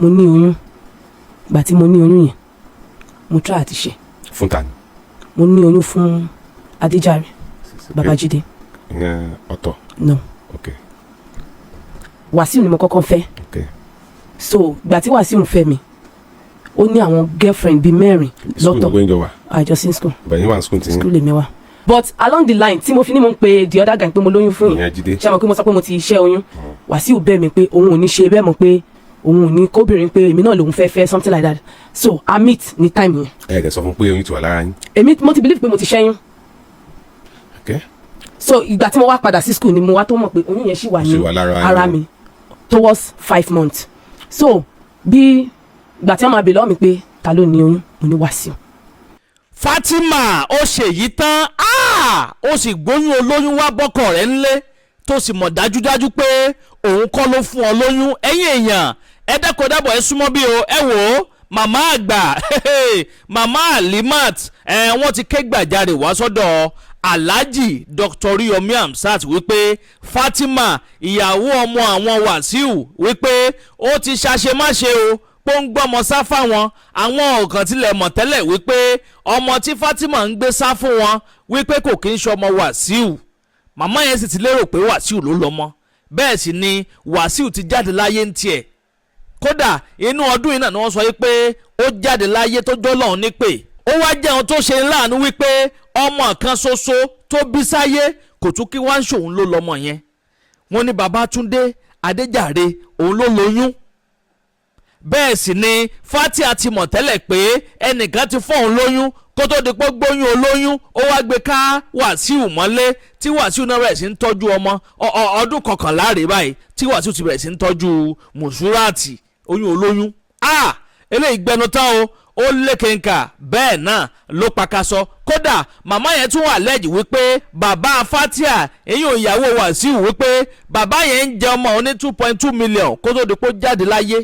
Mo ní oyún. Ìgbà tí mo ní oyún yẹn, mo try àti ṣe. Fún ta ni? Mo ní oyún fún Adéjàre Babájídé. Ìyẹn ọ̀tọ̀? No. Wàsíù ni mo kọ́kọ́ fẹ́. So ìgbà tí Wàsíù ń fẹ́ mi, ó ní àwọn girlfriend bíi mẹ́rin School lọ́tọ̀. Gbogbo yín jọ wà? Àjọsìn school. Bẹ̀yìn wà ní school tí yín? School lèmi wà, but along the line tí mo fi ní mo ń pe the other guy pé mo lóyún fún yìí, Ìyẹn Jídé. Ṣé mo pé mo sọ pé mo ti ṣẹ́ oyún? Wàsíù bẹ̀ mí pé òun ò ní ṣe bẹ́ẹ̀ mọ̀, pé òun ò ní kóbìnrin, pé èmi náà lòun fẹ́ fẹ́, something like that. So I meet ní time yẹn. Ẹ ẹ̀ dẹ̀ sọ fún pé oyún ti wà lára yín? Èmi mo ti believe pé mo ti ṣẹ́yún. So ìgbà tí mo wá padà sí school ni mo wá tó mọ̀ pé oyún yẹn ṣì wà Ó ṣì ní wà lára ara yín. mi towards 5 months. So bí ìgbà tí wọ́n máa bè lọ́wọ́ mi pé ta ló ní oyún, mo ní Wàsíù. Fatima, ó ṣèyí tán, ah! Ó sì gbóyún olóyún wá bọ́kọ rẹ̀ ńlé, tó sì mọ̀ dájúdájú pé òun kọ́ ló fún ọ lóyún. Ẹ̀yin èèyàn, ẹ dẹ́kun dábọ̀, ẹ súnmọ́ bí o. Ẹ wò ó, màmá àgbà, Màmá Alimat, ẹ wọ́n ti ké gbàjarè wá sọ́dọ̀ Alhaji Dr. Yomi Amsat wípé Fatima, ìyàwó ọmọ àwọn Wàsíù, wípé ó ti ṣàṣemáṣe o, pó ń gbọ́mọ sá fáwọn. Àwọn ọ̀kan tilẹ̀ mọ̀ tẹ́lẹ̀ wípé ọmọ tí Fatima ń gbé sá fún wọn, wípé kò kí ń ṣọmọ Wàsíù. Màmá yẹn sì ti lérò pé Wàsíù ló lọ́mọ. Bẹ́ẹ̀ sì ni Wàsíù ti jáde láyé ń tiẹ̀. Kódà inú ọdún yìí náà ni wọ́n sọ wípé ó jáde láyé tó jọ́ lọ́hùn nípè. Ó wá jẹ́ ohun tó ṣe láàánú wípé ọmọ kan ṣoṣo tó bí sáyé kò tún kí wá ń ṣòun ló lọ́mọ yẹn. Wọ́n ní Babátúndé Adéjàre òun ló lóyún. Bẹ́ẹ̀ sì ni Fatia ti mọ̀ tẹ́lẹ̀ pé ẹnìkan ti fọ́ òun lóyún kó tó di pé gbóyún olóyún, ó wá gbé ká Wàsíù mọ́lé, tí Wàsíù náà bẹ̀rẹ̀ sí ń tọ́jú ọmọ. Ọdún 11 rèé báyìí tí Wàsíù ti bẹ̀rẹ̀ sí ń tọ́jú Mùsùlùmí, oyún olóyún. Ah, eléyìí gbẹnu tán o, ó lékenkà, bẹ́ẹ̀ náà ló pakasọ. Kódà màmá yẹn tún wà lẹ́jì wípé bàbá Fatia, èyí ò ìyàwó Wàsíù, wípé bàbá yẹn ń jẹ ọmọ òun ní 2.2 million kó tó di pé ó jáde láyé,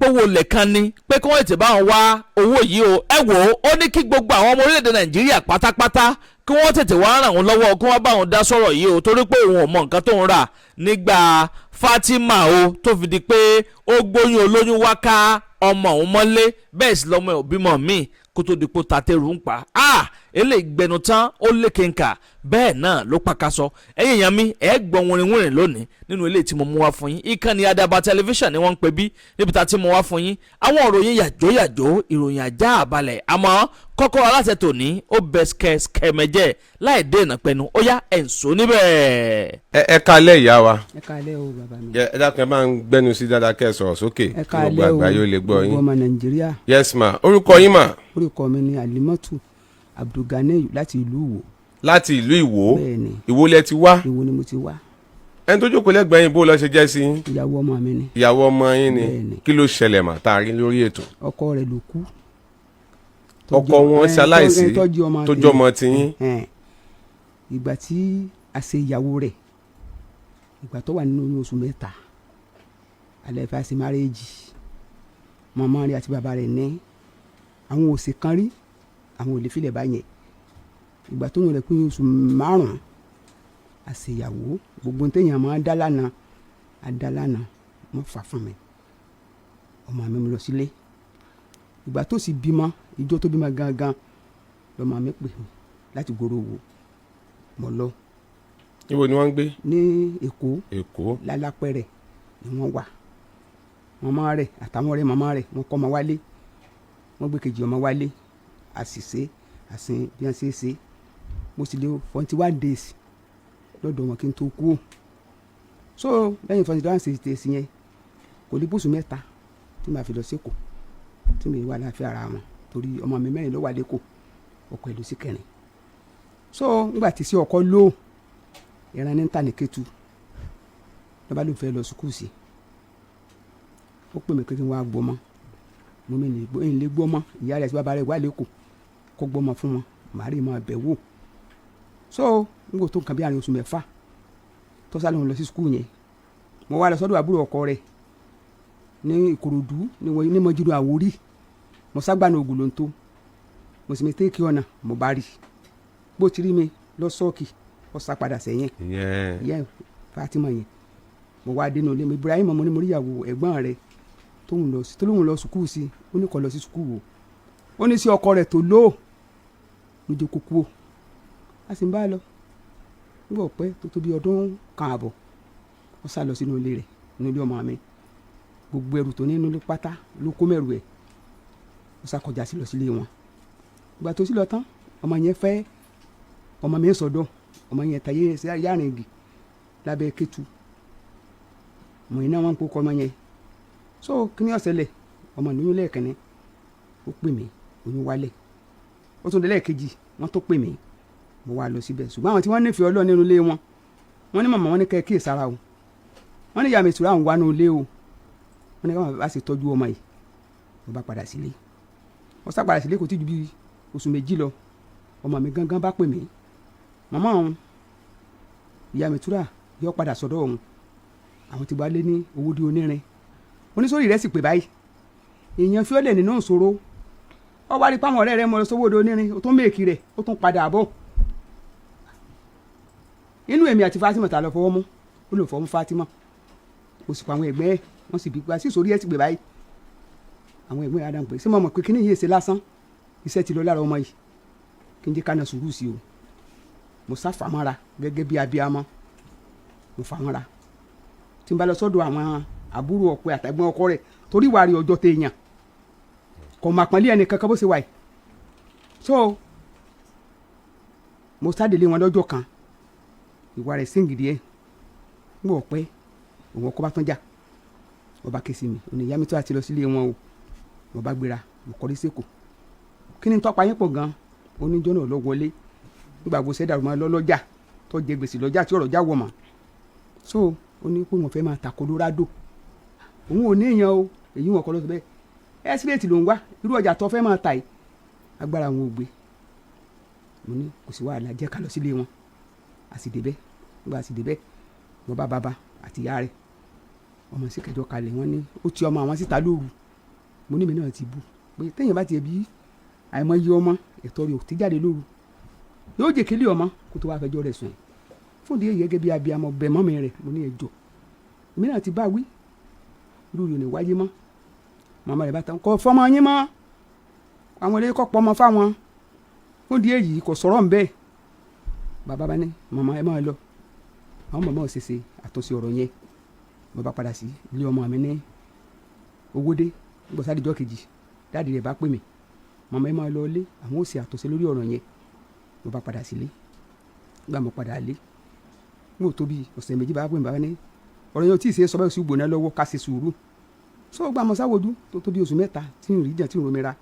pówó lẹ̀kan ni pé kí wọ́n tètè bá wọn wá owó yìí o. Ẹ wò ó, ó ní kí gbogbo àwọn ọmọ orílẹ̀-èdè Nàìjíríà pátápátá kí wọ́n tètè wá ràn wọ́n lọ́wọ́, kí wọ́n bá wọn dá sọ̀rọ̀ yìí o, torí pé òun ò mọ nǹkan tó ń rà nígbà Fatima o, tó fi di pé ó gbóyún olóyún wá ká ọmọ òun mọ́lé. Bẹ́ẹ̀ sì lọ́mọ ẹ̀ ò bímọ míì kó tó di pé ó ta tẹ́rù ń pa á. Eléyìí gbẹnu tán, ó lékenkà, bẹ́ẹ̀ náà ló pàkàsọ. Ẹ̀yin èèyàn mi, ẹ̀ gbọ́ wìrìwìrì lónìí nínú ilé tí mo mú wá fún yín. Ìkànnì Àdàbà Tẹlifíṣàn ni wọ́n ń pè bí níbi tá a ti mú wá fún yín àwọn ìròyìn yàjóyàjó, ìròyìn ajá àbálẹ̀. Àmọ́ kọ́kọ́rọ́ aláṣẹ tòní, ó bẹ skẹ́skẹ́mẹ́jẹ́ láì dènà pẹ̀lú. Ó yá, ẹ̀ ń sọ níbẹ̀. Ẹ kálẹ̀, ìyá wa. Ẹ káalẹ́ o, bàbá mi. Ẹ dákun, ẹ máa ń gbẹnu sí dáadáa, kẹ́ ẹ sọ̀rọ̀ sókè Ẹ kí gbogbo káalẹ́ o, àgbáyé ó lè gbọ́ gbogbo yín. ọmọ Nàìjíríà. Yes ma, orúkọ yín mà? Orúkọ mi ni Alimọ́tù Abdulganiyu láti ìlú Ìwó. Láti ìlú Ìwó? Bẹ́ẹ̀ni. Ìwó lẹ ti wá? Ìwó ni mo ti wá. Ẹni tó jókòó lẹ́gbẹ̀ẹ́ yín, bó lọ ṣe jẹ́ sí yín? Ìyàwó ọmọ mi ni. Ìyàwó ọmọ yín ni? Bẹ́ẹ̀ni. Kí ló ṣẹlẹ̀ mà tá a rí lórí ètò? Ọkọ rẹ̀ ló kú. Ọkọ wọn ṣaláìsí, tọ́jú ọmọ tó tèmi. jọmọ tiyín. Ẹn. Ìgbà tí a ṣe ìyàwó rẹ̀, ìgbà tó wà nínú oyún oṣù 3, alẹ́ fẹ́ ṣe marriage, màmá rẹ̀ àti bàbá rẹ̀ ní àwọn ò sì kan rí, àwọn ò lè filẹ̀ báyẹn. Ìgbà tó yàn rẹ̀ pé oṣù 5, a ṣe ìyàwó, gbogbo ní téèyàn máa dá lánàá, a dá lánàá, wọ́n fà fún mi, ọmọ mi, mo lọ sílé. Ìgbà tó sì bímọ, ìjọ tó bímọ gangan lọmọ mi pè mí láti gbòòrò wò mo lọ. Níbo ni wọ́n ń gbé? Ní Èkó. Èkó. Lálápẹ̀rẹ̀ ni wọ́n wà. Màmá rẹ̀ àtàwọn ọ̀rẹ́ màmá rẹ̀, wọ́n kọ́ ọmọ wálé, wọ́n gbé kejì ọmọ wálé. Àṣìṣe àsìn bí wọ́n ṣe é ṣe, mo sì lò 41 days lọ́dọ̀ wọn kí n tó kú o. So lẹ́yìn 41 days yẹn, kò ní bóṣù 3 tí màá fi lọ sékòó, tí mi wà láàfin ara wọn, torí ọmọ mi mẹ́rin ló wà lẹ́kọ̀ọ́, ọkọ ẹ̀ ló sì kẹrin. So ńgbà tí sí ọkọ lò ìran ní ta ní Kétu, lọ́ba ló fẹ́ lọ sukùú sí, ó pè mí pé kí n wá gbọ́mọ. Mo mi lè gbọ́, lè gbọ́mọ. Ìyá rẹ̀ àti bàbá rẹ̀ wà lẹ́kọ̀ọ́, kó gbọ́mọ fún wọn, màá rí máa bẹ̀ wò. So n kò tó nǹkan bí àárín oṣù 6 tó sá lóun lọ sí sukùú yẹn, mo wá lọ sọ́dọ̀ àbúrò ọkọ rẹ̀ ní Ìkòròdú ní wọ́n ní mọ́júdọ̀ Àwórì. Mo ságbàna ògùn ló ń tó, mo sì mi téèkì ọ̀nà, mo bá rí bó ti rí mi lọ sọ́ọ̀kì, ó sá padà sẹ́yìn. Ìyẹn? Ìyá Fatima yẹn. Mo wá dénú ilé mi, Ibrahim, mo ní mo rí ìyàwó ẹ̀gbọ́n rẹ̀. tóun lọ sí tó lóun lọ sùkúù sí. Ó ní kó lọ sí sùkúù o. Ó ní sí ọkọ rẹ̀ tó lóò lójú kúkú o. A sì ń bá a lọ. Nígbà ọ̀pẹ tó tó bí ọdún 1.5, ó sá lọ sínú ilé rẹ̀, nínú ilé ọmọ mi. Gbogbo ẹrù tó ní nínú ilé pátá ló kó mẹ́rù ẹ̀. Ó sá kọjá sí lọ sílé wọn. Ìgbà tó sì lọ tán, ọmọ yẹn fẹ́ ọmọ mi sọ̀dọ̀. Ọmọ yẹn tayé yárin igi lábẹ́ kẹtù mọ̀ iná wọn kó kọ́ ọmọ yẹn. So kí ni ó ṣẹlẹ̀? Ọmọ lóyún lẹ́ẹ̀kẹ́ni, ó pè mí, oyún wálẹ̀. Ó tún dé lẹ́ẹ̀kejì, wọ́n tó pè mí, mo wá lọ síbẹ̀. Ṣùgbọ́n àwọn tí wọ́n nífẹ̀ẹ́ Ọlọ́run nínú ilé wọn, wọ́n ní màmá wọn ní kẹ́ ẹ kíyèsára o. Wọ́n ní ìyá mi ìtura àwọn wà nínú ilé o. Wọ́n ní káwọn bá ṣe tọ́jú ọmọ yìí. Mo bá padà sílé. Mo sá padà sílé, kò tí ju bí oṣù 2 lọ, ọmọ mi gangan bá pè mí, màmá òun, ìyá mi ìtura yọ padà sọ́dọ̀ òun, àwọn ti wá lé ní owó dí onírin. Oníṣòrí rẹ̀ sì pè báyìí, èèyàn fi ó lè nínú ìṣòro. Ọ wá rí páwọn ọ̀rẹ́ rẹ̀ mọ lọ sówó dí onírin, ó tún méèkì rẹ̀, ó tún padà bọ̀. Inú èmi àti Fatima ta lọ fọwọ́ mú, ó lè fọwọ́ mú Fatima. Mo sì pa àwọn ẹ̀gbẹ́ ẹ̀, wọ́n sì bí pa sí ìsòrí ẹ̀ sì pè báyìí. Àwọn ẹ̀gbẹ́ adam pé ṣé mo mọ̀ pé kíní yìí ṣe lásán, iṣẹ́ ti lọ lára ọmọ yìí, kí n jẹ́ ká na sùúrù sí o. Mo sá fàmọ́ra gẹ́gẹ́ bí abiyamọ, mo fàmọ́ra tí n bá lọ sọ́dọ̀ àwọn àbúrò ọkọ àtàgbọ́n ọkọ rẹ̀, torí ìwà rẹ̀ ọjọ́ téèyàn kò mà pọ́nlé ẹnì kankan bó ṣe wà yìí. So mo sádélé wọn lọ́jọ́ kan, ìwà rẹ̀ síngìdì ẹ̀ ń bọ̀ pẹ́ òun ọkọ bá tán jà. Ọba ké sí mi, òní ìyá mi tó àti lọ sílé wọn o. Mo bá gbéra, mo kọrí sẹ́kọ̀. Kí ni tọ́pa yín pọ̀ gan? Oníjọ́ náà lọ wọlé nígbà gbogbo sẹ́dá ọmọ lọ́lọ́jà tó jẹ gbèsè lọ́jà tí ọ̀rọ̀ já wọ̀ mọ́. So ó ní pé wọ́n fẹ́ máa ta Colorado, òun ò ní èèyàn o. Èyí wọn kọ́ ló sọ bẹ́ẹ̀, ẹ́sírẹ́tì ló ń wá irú ọjà tó fẹ́ máa ta yìí, agbára wọn ò gbé. Mo ní kò sí wàhálà, jẹ́ ká lọ sílé wọn. A sì débẹ̀. Nígbà a sì débẹ̀, wọ́n bá bàbá àti ìyá rẹ̀, ọmọ sí kẹjọ kalẹ̀. Wọ́n ní ó ti ọmọ àwọn síta lóru. Mo ní mi náà ti bú pé téèyàn bá tiẹ̀ bí àìmọye ọmọ, ẹ̀tọ́ rẹ̀ ò ti jáde lóru, yóò jẹ́ kílí ọmọ kó tó wá fẹjọ́ rẹ̀ sùn ẹ̀. Fún ìdí èyí, gẹ́gẹ́ bí abiyamọ, bẹ̀ mọ́ mi rẹ̀, mo ní ẹjọ́ èmi náà ti bá wí, irú yòó ní wáyé mọ́. Màmá rẹ̀ bá tán kọ́ fọmọ yín mọ́, àwọn eré kọ́ pọmọ fáwọn. Fún ìdí èyí, kò sọ̀rọ̀ ń bẹ́ẹ̀. Bàbá bá ní màmá ẹ máa lọ, àwọn màmá ò ṣèṣe àtúnṣe ọ̀rọ̀ yẹn. Mo bá padà sí ilé ọmọ mi ní Owódé. Gbọ́sádìjọ́ kejì, daddy rẹ̀ bá pè mí, màmá ẹ máa lọ ilé, àwọn ò ṣe àtúnṣe lórí ọ̀rọ̀ yẹn. Mo bá padà sílé. Nígbà mo padà lé, n ò tó bí ọ̀sẹ̀ 2, bá pè mí, bàbá ní ọ̀rọ̀ yẹn ò tí ì ṣe é sọ bẹ́ẹ̀, sí gbóná lọ́wọ́, ká ṣe sùúrù. So gba mo sáwojú tó tó bí oṣù 3 tí n rí jẹ́ tí n romira,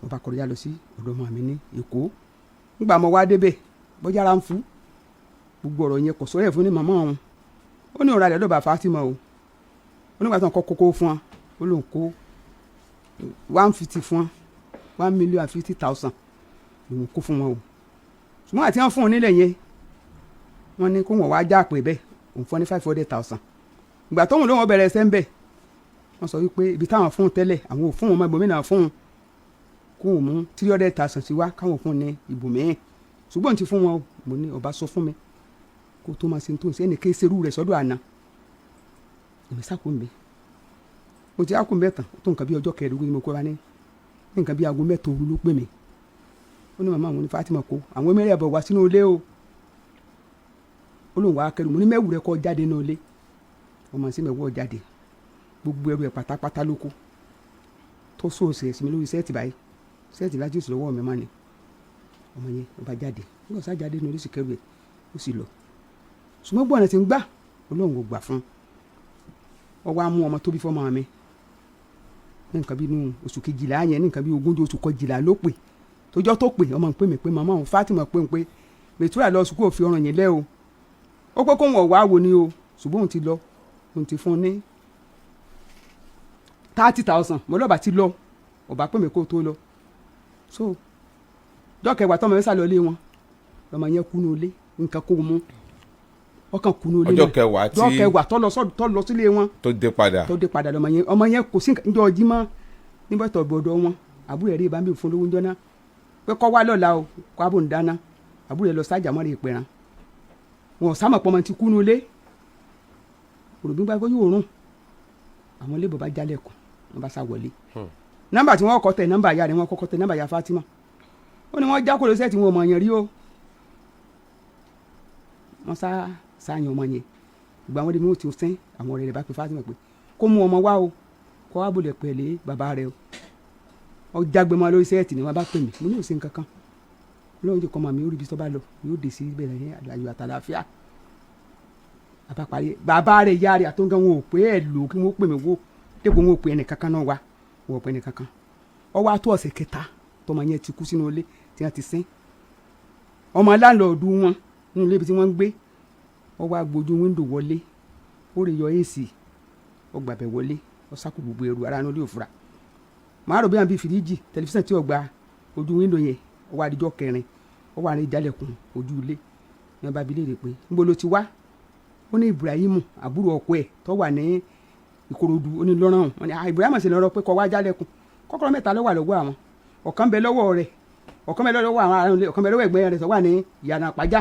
mo bá kọjá lọ sí ọ̀dọ̀ ọmọ mi ní Èkó. Nígbà mo wá débẹ̀, bọ́jà ara ń fún gbogbo ọ̀rọ̀ yẹn, kò sọ̀rọ̀ ẹ̀ fún ní màmá òun. Ó ní ọ̀rọ̀ rẹ̀ lọ́ba Fatima o. Ó nígbà tó ń kọ́ kókó fún wa, ó lóun kó 150 fún wa, 1,050,000 lòun kó fún wọn o. Ṣùgbọ́n àti wọn fún un nílẹ̀ yẹn, wọ́n ní kó wọ́n wá já pé bẹ́ẹ̀, òun fún ní 500,000. Ìgbà tóun lóun bẹ̀rẹ̀ ẹsẹ̀ ń bẹ̀, wọ́n sọ wípé ibi táwọn fún un tẹ́lẹ̀, àwọn ò fún wọn mọ́, ibòmínà fún un, kó òun mú 300,000 sí wá káwọn fún un ní ibòmíì. Ṣùgbọ́n òun ti fún wọn o. Mo ní ọba sọ fún mi kó tó máa ṣe tó ń ṣe, ẹnì kí ṣerú rẹ̀ sọ́dọ̀ àná. Èmi sáko ń bẹ, mo ti ákùn bẹ́ẹ̀ tán tó nǹkan bí ọjọ́ 15 ni mo kó wa ní nǹkan bí aago 3 òru ló pè mí. Ó ní màmá àwọn ní Fatima kó àwọn mẹ́rẹ̀ bọ̀ wá sínú ilé o. Ó lóun wá kẹrù. Mo ní mẹ́wù rẹ kọ́ jáde nínú ilé. Ọmọ sí mẹ́wù ọ̀ jáde, gbogbo ẹrù ẹ̀ pátápátá ló kó tó sóòsì ẹ̀sìn mi lórí set báyìí, set lájú òsì lọ́wọ́ mi mọ́ ni. Ọmọ yẹn ó bá jáde nígbà tó sá jáde nínú oríṣi kẹrù ẹ̀, ó sì lọ. Ṣùgbọ́n gbọ́dọ̀ ti ń gbà, Ọlọ́run ò gbà fún ọ. Wá mú ọmọ tó bí fọ́mọ mi ní nǹkan bí inú oṣù kejìlá yẹn, ní nǹkan bí ogúnjọ́ oṣù kọjìlá ló pè. Tójọ́ tó pè, ọmọ ń pè mí pé màmá òun Fatima pé ń pé mẹ̀túrà lọ sùkúù, òfin ọ̀ràn yẹn lẹ́ o. Ó pé kóun ọ̀wá wo ni o, ṣùgbọ́n òun ti lọ, òun ti fún un ní 30,000. Mo lọ́ba ti lọ, ọba pè mí kó tó lọ. So jọ́ kẹwàá tọmọ mi sá lọ ilé wọn, lọmọ yẹn kú ní ilé, nǹkan kó mú, ọkàn kú ní ilé. Ọjọ́ kẹwàá tí jọ́ kẹwàá tó lọ tó lọ sílé wọn. Tó dé padà. Tó dé padà, lọmọ yẹn, ọmọ yẹn kò sí nǹkan. Njọ́ jímọ̀ níbẹ̀ tó gbọdọ̀ wọn, àbúrò rẹ̀ rí ibà ń bí fún lówó njọ́ náà pé kọ́ wá lọ́la o, kọ́ abò ń dáná. Àbúrò rẹ̀ lọ sájà mọ́rí ìpẹ̀ràn, wọn ò sámọ̀ pọ́nmọ́ ti kú ní ilé. Òròbí gbàgbọ́ yóò rùn àwọn ilé bàbá jálẹ̀kùn. Wọ́n bá sá wọlé. Nọ́mbà tí wọ́n kọ́ tẹ, nọ́mbà ìyá rẹ̀ wọ́n kọ́kọ́ tẹ, nọ́mbà ìyá Fatima. Ó ní wọ́n já kó lọ sẹ́ẹ̀tì, wọn ò mọ̀ yẹn rí o. Wọ́n sá sáyẹn ọmọ yẹn. Ìgbà wọn dé mi, ò ti sẹ́n àwọn ọ̀rẹ́ rẹ̀ bá pe Fatima pé kó mú ọmọ wá o, kó wá bolẹ̀ pẹ̀lẹ́ bàbá rẹ̀ o. Ọ jágbe mọ́ lórí sẹ́ẹ̀tì ni. Wọ́n bá pè mí, mo ní òsín kankan lóun jẹ́ kọ́ ọmọ mi ó rí ibi tó bá lọ, yóò dé sí ibẹ̀ lẹ́yìn ayọ̀ àtàlàáfíà. Bàbá parí, bàbá rẹ̀, ìyá rẹ̀ àtọ́ngàn, wọn ò pé ẹ̀ lò kí wọ́n pè mí wò dépò wọn ò pè ẹnì kankan náà wá, wọn ò pè ẹnì kankan. Ó wá tó ọ̀sẹ̀ kẹta tọmọ yẹn ti kú sínú ilé tí wọ́n ti sin. Ọmọ láńlọ́ọ̀dù wọn nínú ilé ibi tí wọ́n ń gbé, ó wá gbójú wíńdò wọlé, ó rè yọ èsì, ó gbàbẹ̀ wọlé, ó sákò gbogbo ẹrù ara nílé òfurà màá rò bí wọn bí fìríjì, tẹlifíṣàn tí ó gba ojú wíńdò yẹn. Ó wá adijọ́ kẹrin, ó wà ní ìjálẹ̀kùn ojú ilé ní wọn bá bi léèrè pé níbo ló ti wá. Ó ní Ibrahim, àbúrò ọkọ ẹ̀ tó wà ní Ìkòròdú, ó ní lọ́rùn wọn ni Ibrahim sì lọ́rọ́ pé kó wá jálẹ̀kùn. Kọ́kọ́rọ́ mẹ́ta ló wà lọ́wọ́ àwọn, ọ̀kan bẹ lọ́wọ́ rẹ̀, ọ̀kan bẹ lọ́wọ́ àwọn ará ilé, ọ̀kan bẹ lọ́wọ́ ẹ̀gbẹ́ rẹ̀ tó wà ní ìyànà àpájà.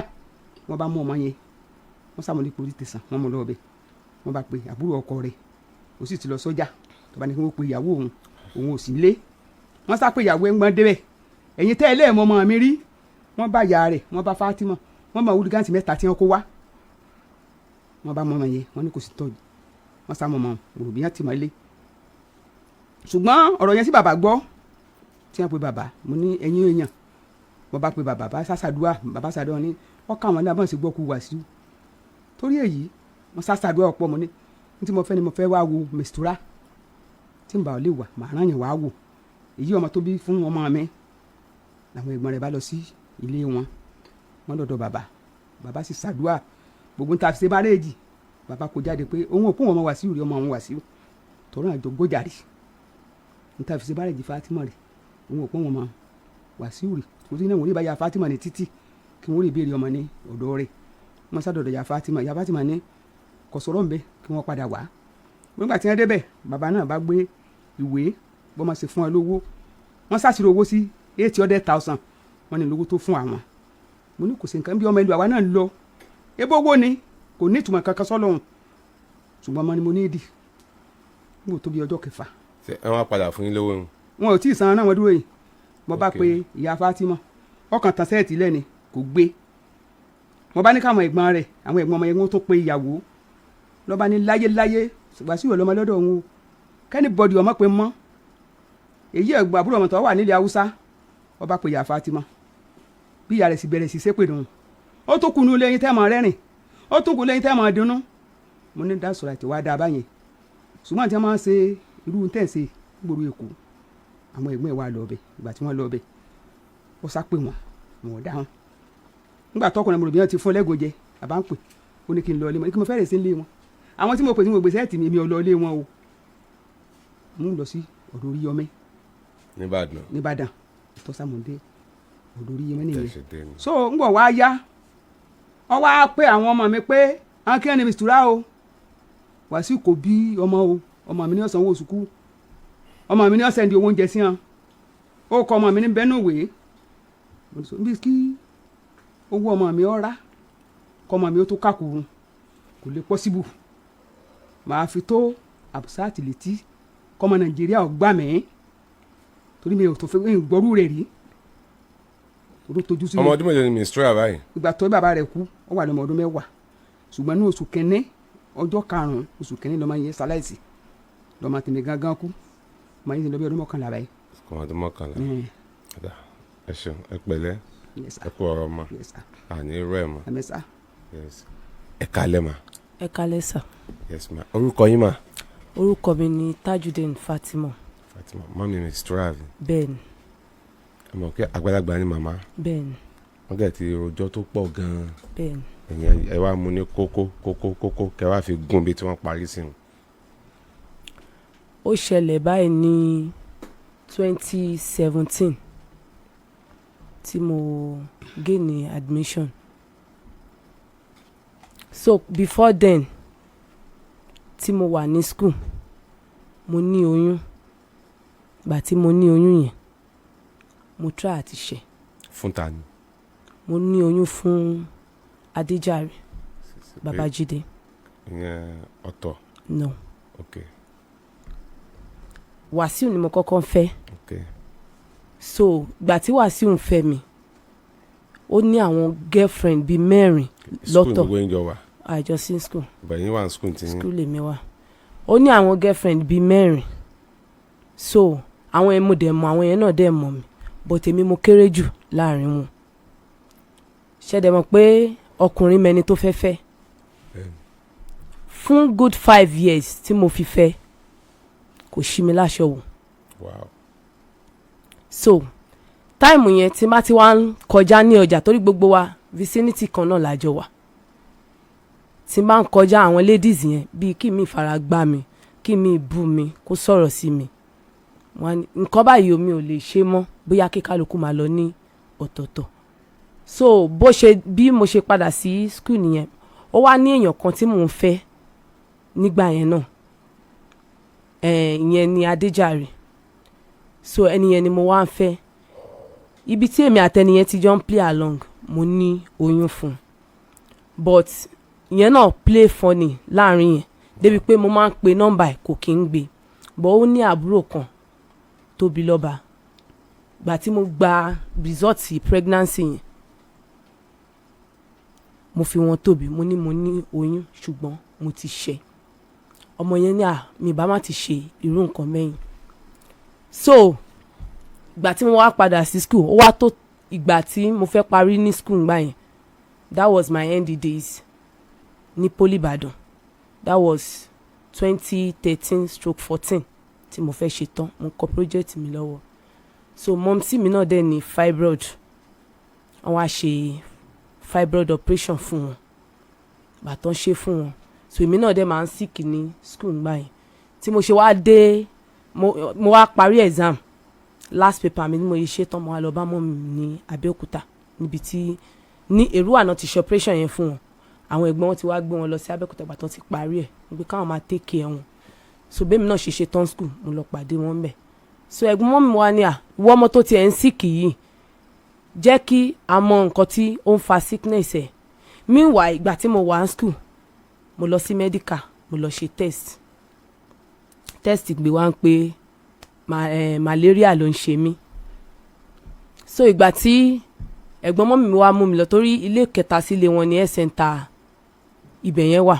Wọ́n bá mú ọmọ yẹn, wọ́n sàmúlò police station, wọ́n mú lọ́wọ́ bẹ́ẹ̀. Wọ́n bá pe àbúrò ọkọ rẹ̀, ó sì ti lọ sọ́jà, tó bá ní kí wọ́n pe ìyàwó òun, òun ò sí lé. Wọ́n sá pé ìyàwó ẹ̀ ń gbọ́n débẹ̀. Ẹ̀yin tẹ́ ẹ lẹ́ẹ̀mọ́ ọmọ mi rí. Wọ́n bá ìyá rẹ̀, wọ́n bá Fatima, wọ́n bá wúlígáǹtì mẹ́ta tí wọ́n kó wá. Wọ́n bá mọ ọmọ yẹn, wọ́n ní kò sí tọ́jú. Wọ́n sá mọ́ ọmọ òròbíyàn tì mọ́ lé. Ṣùgbọ́n ọ̀rọ̀ yẹn sí bàbá gbọ́ tí wọ́n pe bàbá, mo ní ẹ̀yin èèyàn, wọ́n bá pe bàbá, bá sàṣàdúà, bàbá sàdúà ní ọkọ àwọn náà bọ́n sì gbọ́ kú Wàsíù. Torí èyí wọ́n sàṣàdúà ọ̀pọ̀. Mo ní ní tí mo fẹ́ ni mo fẹ́ wá wo Mistura, tí n bá lè wà, màá rán yẹn wá wò èyí ọmọ tó bí fún ọmọ mi. Làwọn ẹ̀gbọ́n rẹ̀ bá lọ sí ilé wọn, wọ́n lọ́dọ̀ bàbá. Bàbá sì ṣàdúà gbogbo níta ṣe bárẹ́ẹ̀jì. Bàbá kò jáde pé òun ò kún ọmọ Wàsíù rí, ọmọ òun Wàsíù tọrọ àjọ gbójàre níta fi ṣe bárẹ́ẹ̀jì Fatima rí, òun ò kún ọmọ Wàsíù rí. Kò sí náà wọ́n rí bá ya Fatima ní títì kí wọ́n rí ìbéèrè ọmọ ní ọ̀dọ̀ rẹ̀. Wọ́n sádọ̀dọ̀ ya Fatima. Ya Fatima ní kò sọ̀rọ̀ ńbẹ, kí wọ́n padà wá. Nígbà tí wọ́n débẹ̀, bàbá náà bá gbé ìwé bọ́n máa ṣe fún ẹ lówó. Wọ́n ṣàṣírò owó sí 800,000. Wọ́n ní lówó tó fún àwọn. Mo ní kò sí nǹkan bí ọmọ ìlú àwa náà ń lọ ebó owó ni, kò ní ìtumọ̀ kankan sọ́lọ́hún, ṣùgbọ́n ọmọ ni mo ní ìdí n kò tó bí ọjọ́ kẹfà. Ṣé ẹ wá padà fún yín lówó ń? Wọn ò tí ì san náà, wọn dúró yìí. Mo bá pe ìyá Fatima, ọkàn tán sẹ́ẹ̀tì lẹ́ni kò gbé. Mo bá ní káwọn ẹ̀gbọ́n rẹ̀, àwọn ẹ̀gbọ́n ọmọ yẹn, wọ́n tó pe ìyàwó lọ́ba ní láyéláyé Wàsíù ọlọ́mọ lọ́dọ̀ òun o, kẹ́ni bọ́dì ọmọ pé mọ́ èyí ẹ̀gbọ́n àbúrò ọmọ tó wà nílẹ̀ Haúsá. Ọba pe ìyá Fatima, bí ìyá rẹ̀ sì bẹ̀rẹ̀ sí ṣépè nù: ó tún kùnú lẹ́yìn tẹ́ mọ̀ rẹ́rìn, ó tún kù lẹ́yìn tẹ́ mọ̀ dunnú. Mo ní dáṣọ̀rọ̀ àti wàá dáa báyẹn, ṣùgbọ́n àti wọ́n máa ń ṣe irú tẹ̀ ń ṣe gbòòrò Èkó. Àwọn ẹ̀gbọ́n ẹ̀ wá lọ ọbẹ̀. Ìgbà tí wọ́n lọ ọbẹ̀, ó sá pè wọ́n, wọn ò dáhùn. Nígbà tọkùnrin mo rò bí wọ́n ti fún lẹ́gùn jẹ, bàbá ń pè, ó ní kí n lọ ilé wọn, kí mo fẹ́rẹ̀ sí ilé wọn. Àwọn tí mo pè tí mo gbèsè ẹ̀tì mi, èmi ò lọ ilé wọn o. Mo ń lọ sí ọ̀dọ̀ Oríyọmí Nìbàdàn. Nìbàdàn tọ́sàmùdé, ọ̀dọ̀ Oríyọmí nìyẹn. Tẹ̀sí dé ni. So ń bọ̀ wá yá, ọ wá pé àwọn ọmọ mi pé àwọn kí wọ́n ní Mistura o, Wàsíù kò bí ọmọ o, ọmọ mi ní ọ̀sán owó sùkú, ọmọ mi ní ọ̀sẹ̀ ní owó oúnjẹ sí wọn, ó kọ ọmọ mi ní bẹ́ẹ̀ nùwé. Mo ní sọ bí kí owó ọmọ mi ọ rà kọ́ ọmọ mi ó tó kákùrún, kò lè pọ́síbù. Màá fi tó àbùsá àtìlétí kọ́mọ Nàìjíríà ò gbà mí, torí mi ò tó fẹ́ gbọ́rú rẹ̀ rí, torí ó tójú sí mi. Ọmọ ọdún mélòó ni Mistura báyìí? Ìgbà tó bàbá rẹ̀ kú, ó wà lọ́mọ ọdún 10, ṣùgbọ́n ní oṣù kẹ́ní, ọjọ́ karùn-ún oṣù kẹ́ní lọ́mọ yẹn ṣaláìsí, lọ́mọ tèmi gángan kú. Ọmọ yẹn ti lọ bí ọdún 11 báyìí. Ọmọ ọdún 11. Ọ̀dà, ẹ ṣeun, ẹ pẹ̀lẹ́. Yes, sir. Ẹ kú ọ̀rọ̀ ọmọ. Yes, sir. Àní irú ẹ̀ mọ́. Àmín, sir. Yes. Ẹ kálẹ́ mà. Ẹ kálẹ́ sà. Yes ma, orúkọ yín mà? Orúkọ mi ni Tajudeen Fatima. Fatima, mummy Mistura vi? Bẹ́ẹ̀ni. Ẹ mọ̀ pé àgbàlagbà ni màmá. Bẹ́ẹ̀ni. Wọ́n dẹ̀ ti rojọ́ tó pọ̀ gan-an. Bẹ́ẹ̀ni. Ẹ̀yin ẹ wá mú ní kókó kókó kókó, kẹ wá fi gún bí tí wọ́n parí sí wọn. Ó ṣẹlẹ̀ báyìí ní 2017 tí mo gain ní admission. So before then, tí mo wà ní school, mo ní oyún. Ìgbà tí mo ní oyún yẹn, mo try àti ṣe. Fún ta ni? Mo ní oyún fún Adéjàre Babájídé. Ìyẹn ọ̀tọ̀? No. Ok. Wàsíù ni mo kọ́kọ́ ń fẹ́. So ìgbà tí Wàsíù ń fẹ́ mi, ó ní àwọn girlfriend bíi mẹ́rin School lọ́tọ̀. Gbogbo yín jọ wà? Àjọsí school. Bẹ̀yìn wà ní school tí yín? School lèmi wà. Ó ní àwọn girlfriend bíi mẹ́rin. So àwọn yẹn mo dẹ̀ mọ̀, àwọn yẹn náà dẹ̀ mọ̀ mi, but èmi mo kéré jù láàrin wọn. Ṣé dẹ̀ mọ̀ pé ọkùnrin mẹni tó fẹ́ fẹ́? Bẹ́ẹ̀ni. Fún good 5 years tí mo fi fẹ́, kò ṣí mi láṣọ wò. So time yẹn, tí má ti wá ń kọjá ní ọjà, torí gbogbo wa vicinity kan náà lájọ wà, tí n bá ń kọjá, àwọn ladies yẹn bíi kí mi fara gbá mi, kí mi bú mi, kó sọ̀rọ̀ sí mi. Wọ́n á ní nǹkan báyìí omi ò lè ṣe mọ́, bóyá kí kálukú máa lọ ní ọ̀tọ̀ọ̀tọ̀. So bó ṣe bí mo ṣe padà sí school nìyẹn. Ó wá ní èèyàn kan tí mò ń fẹ́ nígbà yẹn náà, ìyẹn ni Adéjàre. So ẹni yẹn ni mo wá ń fẹ́. Ibi tí èmi àtẹni yẹn ti jọ ń play along, mo ní oyún fún un, but ìyẹn náà play funny láàrin yẹn débi pé mo máa ń pe nọ́mbà ẹ̀, kò kí ń gbé. But ó ní àbúrò kan, Tóbi Lọ́ba. Gbà tí mo gba result pregnancy yẹn, mo fi wọn Tóbi, mo ní mo ní oyún, ṣùgbọ́n mo ti ṣe ọmọ yẹn ní à mi bá má ti ṣe irú nǹkan mẹ́yìn. So ìgbà tí mo wá padà sí school, ó wá tó ìgbà tí mo fẹ́ parí ní school ngbà yẹn. That was my ND days ní Poly Ìbàdàn. That was 2013/14 tí mo fẹ́ ṣe tán. Mo kọ project mi lọ́wọ́. So mumsy mi náà dẹ̀ ní fibroid. Wọ́n wá ṣe fibroid operation fún wọn. Bàtàn ṣe fún wọn, so èmi náà dẹ̀ máa ń sick ní school ngbà yẹn. Tí mo ṣe wá dé, mo wá parí exam, last paper mi ni mo yẹ ṣe tán, mo wá lọ bá mummy mi ní Abẹ́òkúta, níbi tí ní Èrúwà náà ti ṣe operation yẹn fún wọn. Àwọn ẹ̀gbọ́n wọn ti wá gbé wọn lọ sí Abẹ́òkúta. Ìgbà tó ti parí ẹ̀, wọ́n pé káwọn máa take care wọn. So bẹ́ẹ̀ mi náà ṣe ṣe tán school, mo lọ pàdé wọn bẹ̀. So ẹ̀gbọ́n mummy wa ní, à ìwọ ọmọ tó tiẹ̀ ń sick yìí, jẹ́ kí a mọ nǹkan tí ó ń fa sickness ẹ̀. Meanwhile, ìgbà tí mo wà ní school, mo lọ sí medical, mo lọ ṣe test. Test gbé wá ń pé malaria ló ń ṣe mí. So ìgbà tí ẹ̀gbọ́n mummy mi wá mú mi lọ, torí ilé kẹta sílé wọn ní health center ibẹ̀ yẹn wà,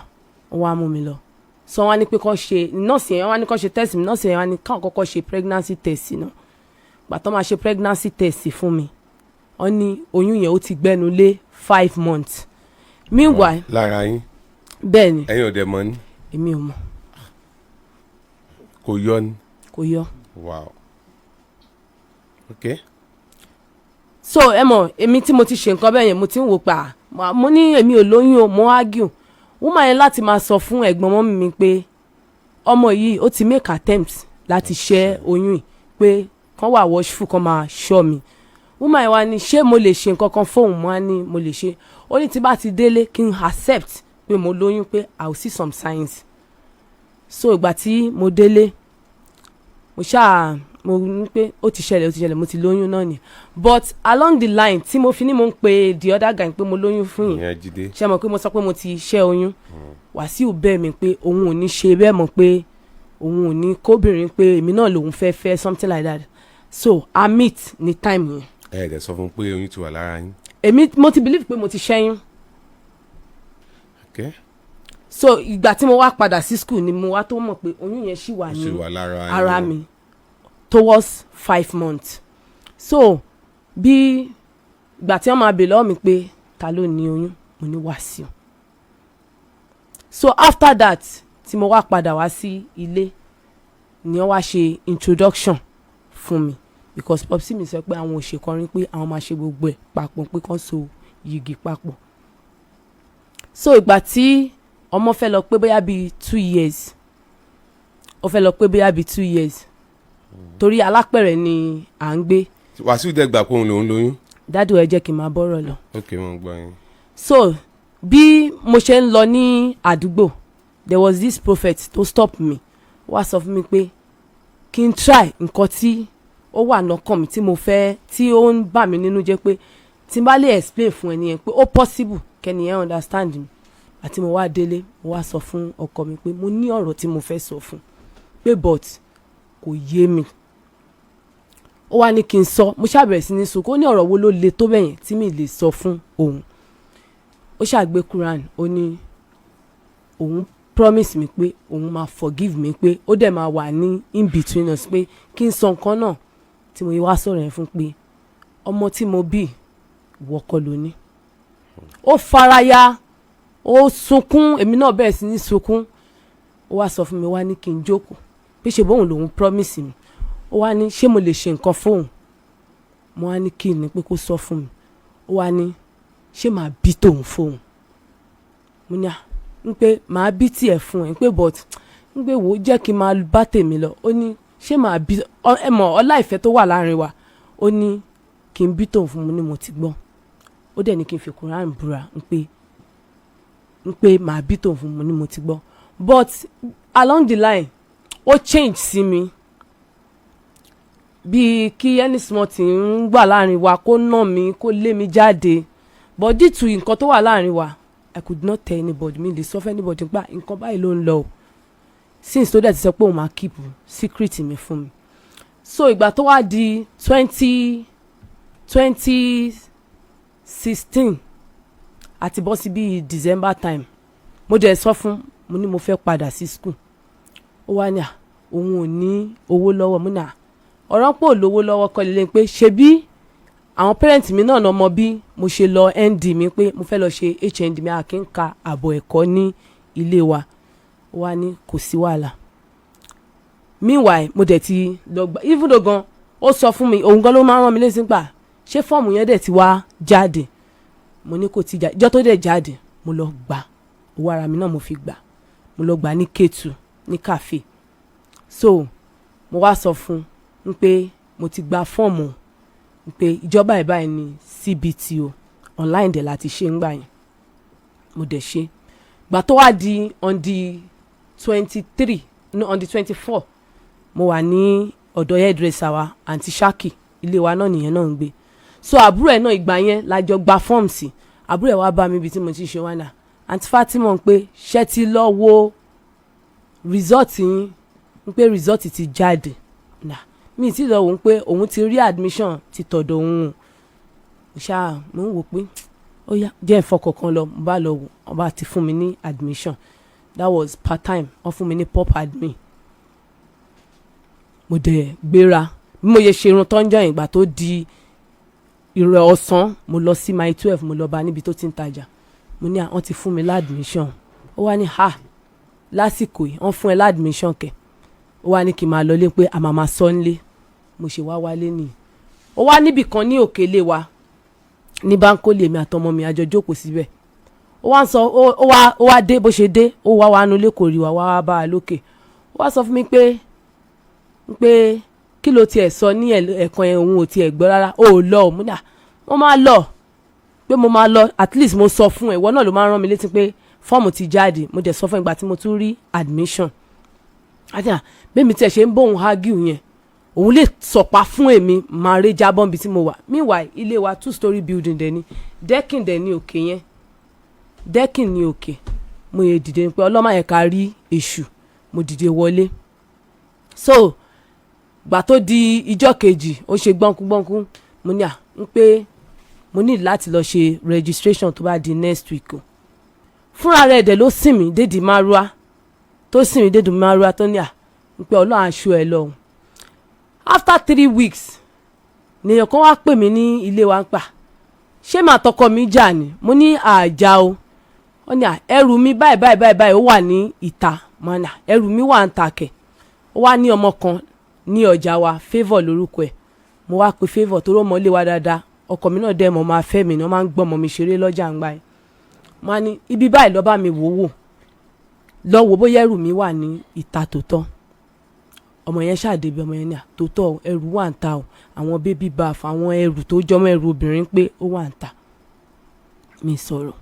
wọ́n wá mú mi lọ. So wọ́n á ní pé kán ṣe, nọ́ọ̀sì yẹn wọ́n á ní kán ṣe test mi. Nọ́ọ̀sì yẹn wọ́n á ní káwọn kọ́kọ́ ṣe pregnancy test náà. Gbà tó máa ṣe pregnancy test fún mi, wọ́n ní oyún yẹn ó ti gbẹ́nu lé 5 months. Meanwhile, Lára yín? Bẹ́ẹ̀ ni. Ẹ̀yin ò dẹ̀ mọ̀ ní? Èmi ò mọ̀. Kò yọ ni? Kò yọ. Wow, ok. So ẹ mọ̀, èmi tí mo ti ṣe nǹkan bẹ́ẹ̀ yẹn, mo ti ń wò pa, mo ní èmi ò lóyún o. Mo argue woman yẹn láti máa sọ fún ẹ̀gbọ́n mummy mi pé ọmọ yìí ó ti make attempt láti ṣẹ́ oyún yìí, pé kán wà watchful, kán máa ṣọ́ mi. Woman yẹn wá ní ṣé mo lè ṣe nǹkan kan fóun. Mo á ní mo lè ṣe. Ó ní tí bá ti délé, kí n accept pé mo lóyún, pé I will see some signs. So ìgbà tí mo délé, mo ṣáà mo ní pé ó ti ṣẹlẹ̀, ó ti ṣẹlẹ̀, mo ti lóyún náà ni. But along the line, tí mo fi ní mo ń pe the other guy pé mo lóyún fún yìí, Ìyẹn Jídé. Ṣe mọ̀ pé mo sọ pé mo ti ṣẹ́ oyún? Wàsíù bẹ̀ mí pé òun ò ní ṣe bẹ́ẹ̀ mọ̀, pé òun ò ní kóbìnrin, pé èmi náà lòun fẹ́ fẹ́, something like that. So I meet ní time yẹn. Ẹ ẹ̀ dẹ̀ sọ fún un pé oyún ti wà lára yín? Èmi mo ti believe pé mo ti ṣẹ́yún. So ìgbà tí mo wá padà sí school ni mo wá tó mọ̀ pé oyún yẹn ṣì wà Ó ní sì wà lára yín. ara mi towards 5 months. So bí ìgbà tí wọ́n máa bè lọ́wọ́ mi pé ta ló ní oyún, mo ní Wàsíù. So after that, tí mo wá padà wá sí ilé ni wọ́n wá ṣe introduction fún mi, because popsi mi sọ pé àwọn ò ṣe kọrin, pé àwọn máa ṣe gbogbo ẹ̀ papọ̀, pé kán so yìgì papọ̀. So ìgbà tí ọmọ fẹ́ lọ pé bóyá bíi 2 years, ó fẹ́ lọ pé bóyá bíi 2 years, torí Alápẹ̀rẹ̀ ni à ń gbé. Wàsíù dẹ̀ gbà pé òun lòún lóyún? Daddy, ẹ jẹ́ kí n máa bọ́rọ̀ lọ. Ok, wọ́n gbọ́ yín. So bí mo ṣe ń lọ ní àdúgbò, there was this prophet tó stop me, wá sọ fún mi pé kí n try nǹkan tí ó wà lọ́kàn mi, tí mo fẹ́, tí ó ń bà mí nínú jẹ́, pé tí n bá lè explain fún ẹni yẹn, pé ó possible kẹ́ni yẹn understand mi. Àti mo wá délé, mo wá sọ fún ọkọ mi pé mo ní ọ̀rọ̀ tí mo fẹ́ sọ fún pé, but Kò yé mi. Ó wá ní kí n sọ. Mo ṣàbẹ̀rẹ̀ sí ní sunkún. Ó ní ọ̀rọ̀ wo ló le tó bẹ̀yẹn tí mi lè sọ fún òun? Ó ṣàgbé Quran, ó ní òun promise mi pé òun máa forgive mi, pé ó dẹ̀ máa wà ní in between us, pé kí n sọ nǹkan náà tí mo wá sọ̀rọ̀ yẹn fún, pé ọmọ tí mo bí, ìwọ kọ́ ló ní. Ó faraya, ó sunkún, èmi náà bẹ̀rẹ̀ sí ní sunkún. Ó wá sọ fún mi, wá ní kí n jókòó, bí ṣe bóun lòun promise mi. Ó wá ní ṣé mo lè ṣe nǹkan fóun? Mo wá ní kí ni? Pé kó sọ fún mi. Ó wá ní ṣé màá bí tòun fóun? Mo ní à ń pé màá bí tiẹ̀ fún ẹ, ń pé but ń pé wò ó, jẹ́ kí n máa bá tèmi lọ. Ó ní ṣé màá bí ẹ mọ̀ ọlá ìfẹ́ tó wà láàrin wa. Ó ní kí n bí tòun fún mi, ní mo ti gbọ́. Ó dẹ̀ ní kí n fi Quran búra ń pé màá bí tòun fún mi, ní mo ti gbọ́. But along the line, ó change sí mi, bíi kí any small thing ń gbà láàrin wa, kó nà mí, kó lé mi jáde. But due to nǹkan tó wà láàrin wa, I could not tell anybody. Mi lè sọ fún anybody nípa nǹkan báyìí ló ń lọ o, since tó dẹ̀ ti sọ pé òun máa keep secret mi fún mi. So ìgbà tó wá di 2016 àti bọ́ sí bíi December time, mo dẹ̀ sọ fún, mo ní mo fẹ́ padà sí school. Ó wá ní à òun ò ní owó lọ́wọ́. Mo ní à ọ̀rọ̀ pò lówó lọ́wọ́ kọ́ lélẹ́yìn, pé ṣebí àwọn parent mi náà mọ bí mo ṣe lọ ND mi, pé mo fẹ́ lọ ṣe HND mi, a kì í ka àbọ̀ ẹ̀kọ́ ní ilé wa. Ó wá ní kò sí wàhálà. Meanwhile, mo dẹ̀ ti lọ gbà. Even though gan ó sọ fún mi, òun gan ló máa ń rán mi létí gbà, ṣé fọ́ọ̀mù yẹn dẹ̀ ti wá jáde? Mo ní kò ti jáde. Ìjọ́ tó dẹ̀ jáde, mo lọ gbà. Owó ara mi náà mo fi gbà. Mo lọ gbà ní Kétu ní cafe. So mo wá sọ fún un pé mo ti gba fọ́ọ̀mù, pé ìjọba ẹ̀ báyìí ní CBT o, online dẹ̀ láti ṣe ń gbà yẹn. Mo dẹ̀ ṣe. Gbà tó wá di on the 23, no, on the 24, mo wà ní ọ̀dọ̀ hairdresser wa, Aunty Shaki, ilé wa náà nìyẹn náà ń gbé. So àbúrò ẹ̀ náà, ìgbà yẹn la jọ gba fọ́ọ̀mù sí. Àbúrò ẹ̀ wá bá mi ibi tí mo ti ṣe wá náà, Aunty Fatima, ń pé ṣé ti lọ wo result yín, ń pé result ti jáde? Nà mi ti lọ wò ó, pé òun ti rí admission ti tọ̀dọ̀ òun o. Ṣáà mo ń wò pé ó yá, jẹ́ ìfọkànkan lọ. Mo bá lọ wò, wọ́n bá ti fún mi ní admission. That was part time. Wọ́n fún mi ní pub admin. Mo dẹ̀ gbéra. Bí mo ṣe ṣe irun tó ń jọ ìgbà tó di ìrẹ̀ ọ̀sán, mo lọ sí Mile 12, mo lọ bá níbi tó ti ń tajà. Mo ní àwọn ti fún mi l'admission. Ó wá ní ha, lásìkò yìí, wọ́n fún ẹ l'admission kẹ̀? Ó wá ní kí n máa lọlé, pé a máa máa sọ nílé. Mo ṣe wá wálé nìyí. Ó wá níbì kan ní òkè ilé wa ní Báńkólé, èmi àtọmọ mi àjọ jókòó síbẹ̀. Ó wá ń sọ, ó wá dé. Bó ṣe dé, ó wá wá nulẹ̀, kò rí wa, wá wá bá a lókè. Ó wá sọ fún mi pé kí ló tiẹ̀ sọ ní ẹ̀ẹ̀kan yẹn? Òun ò tiẹ̀ gbọ́ rárá. Ó lọ ò mú ní à mo máa lọ, pé mo máa lọ. At least mo sọ fún ẹ, ìwọ náà ló máa ń rán mi létí pé fọ́ọ̀mù ti jáde. Mo dẹ̀ sọ fún ìgbà tí mo tún rí admission àti à bẹ́ẹ̀ tí ẹ ṣe ń bóun argue yẹn, òun lè sọ̀pá fún èmi, máa ré jábọ́ níbi tí mo wà. Meanwhile, ilé wa two story building dẹ̀ ni, decking dẹ̀ ní òkè yẹn, decking ní òkè. Mo yẹ dìde pé ọlọ́mọ yẹn ká rí èṣù. Mo dìde wọlé. So gbà tó di ìjọ́ kejì, ó ṣe gbọ́nkú gbọ́nkú. Mo ní à ń pé mo ní láti lọ ṣe registration tó bá di next week o. Fúnra rẹ̀ dẹ̀ ló sìn mí dédìí márúwá, tó sìn mí dédìí márúwá, tó ní à ń pé Ọlọ́run aṣọ ẹ lọ. After 3 weeks, nìyẹn kan wá pè mí ní ilé wa ń pa ṣé màá tọkọ mi jà ni. Mo ní àjà o. Wọ́n ní à ẹrù mi báyìí báyìí báyìí báyìí, ó wà ní ìta. Mo ní à ẹrù mi wà ń ta kẹ̀. Ó wá ní ọmọ kan ní ọjà wa, Favour lórúkọ ẹ̀. Mo wá pe Favour tó rọ́ mọ́ ilé wa dáadáa. Ọkọ mi náà dẹ́ mọ́, máa fẹ́ mi ni, wọ́n máa ń gbọ́ ọmọ mi ṣeré lọ́jà ń gbà yẹn. Mo á ní ibi báyìí, lọ́ọ́ bá mi wò wò, lọ wò bóyá ẹrù mi wà ní ìta tòótọ́. Ọmọ yẹn ṣàdébí. Ọmọ yẹn ní à tòótọ́, ẹrù wà ń ta o, àwọn baby bath, àwọn ẹrù tó jọmọ́ ẹrù obìnrin, pé ó wà ń ta. Mi sọ̀rọ̀,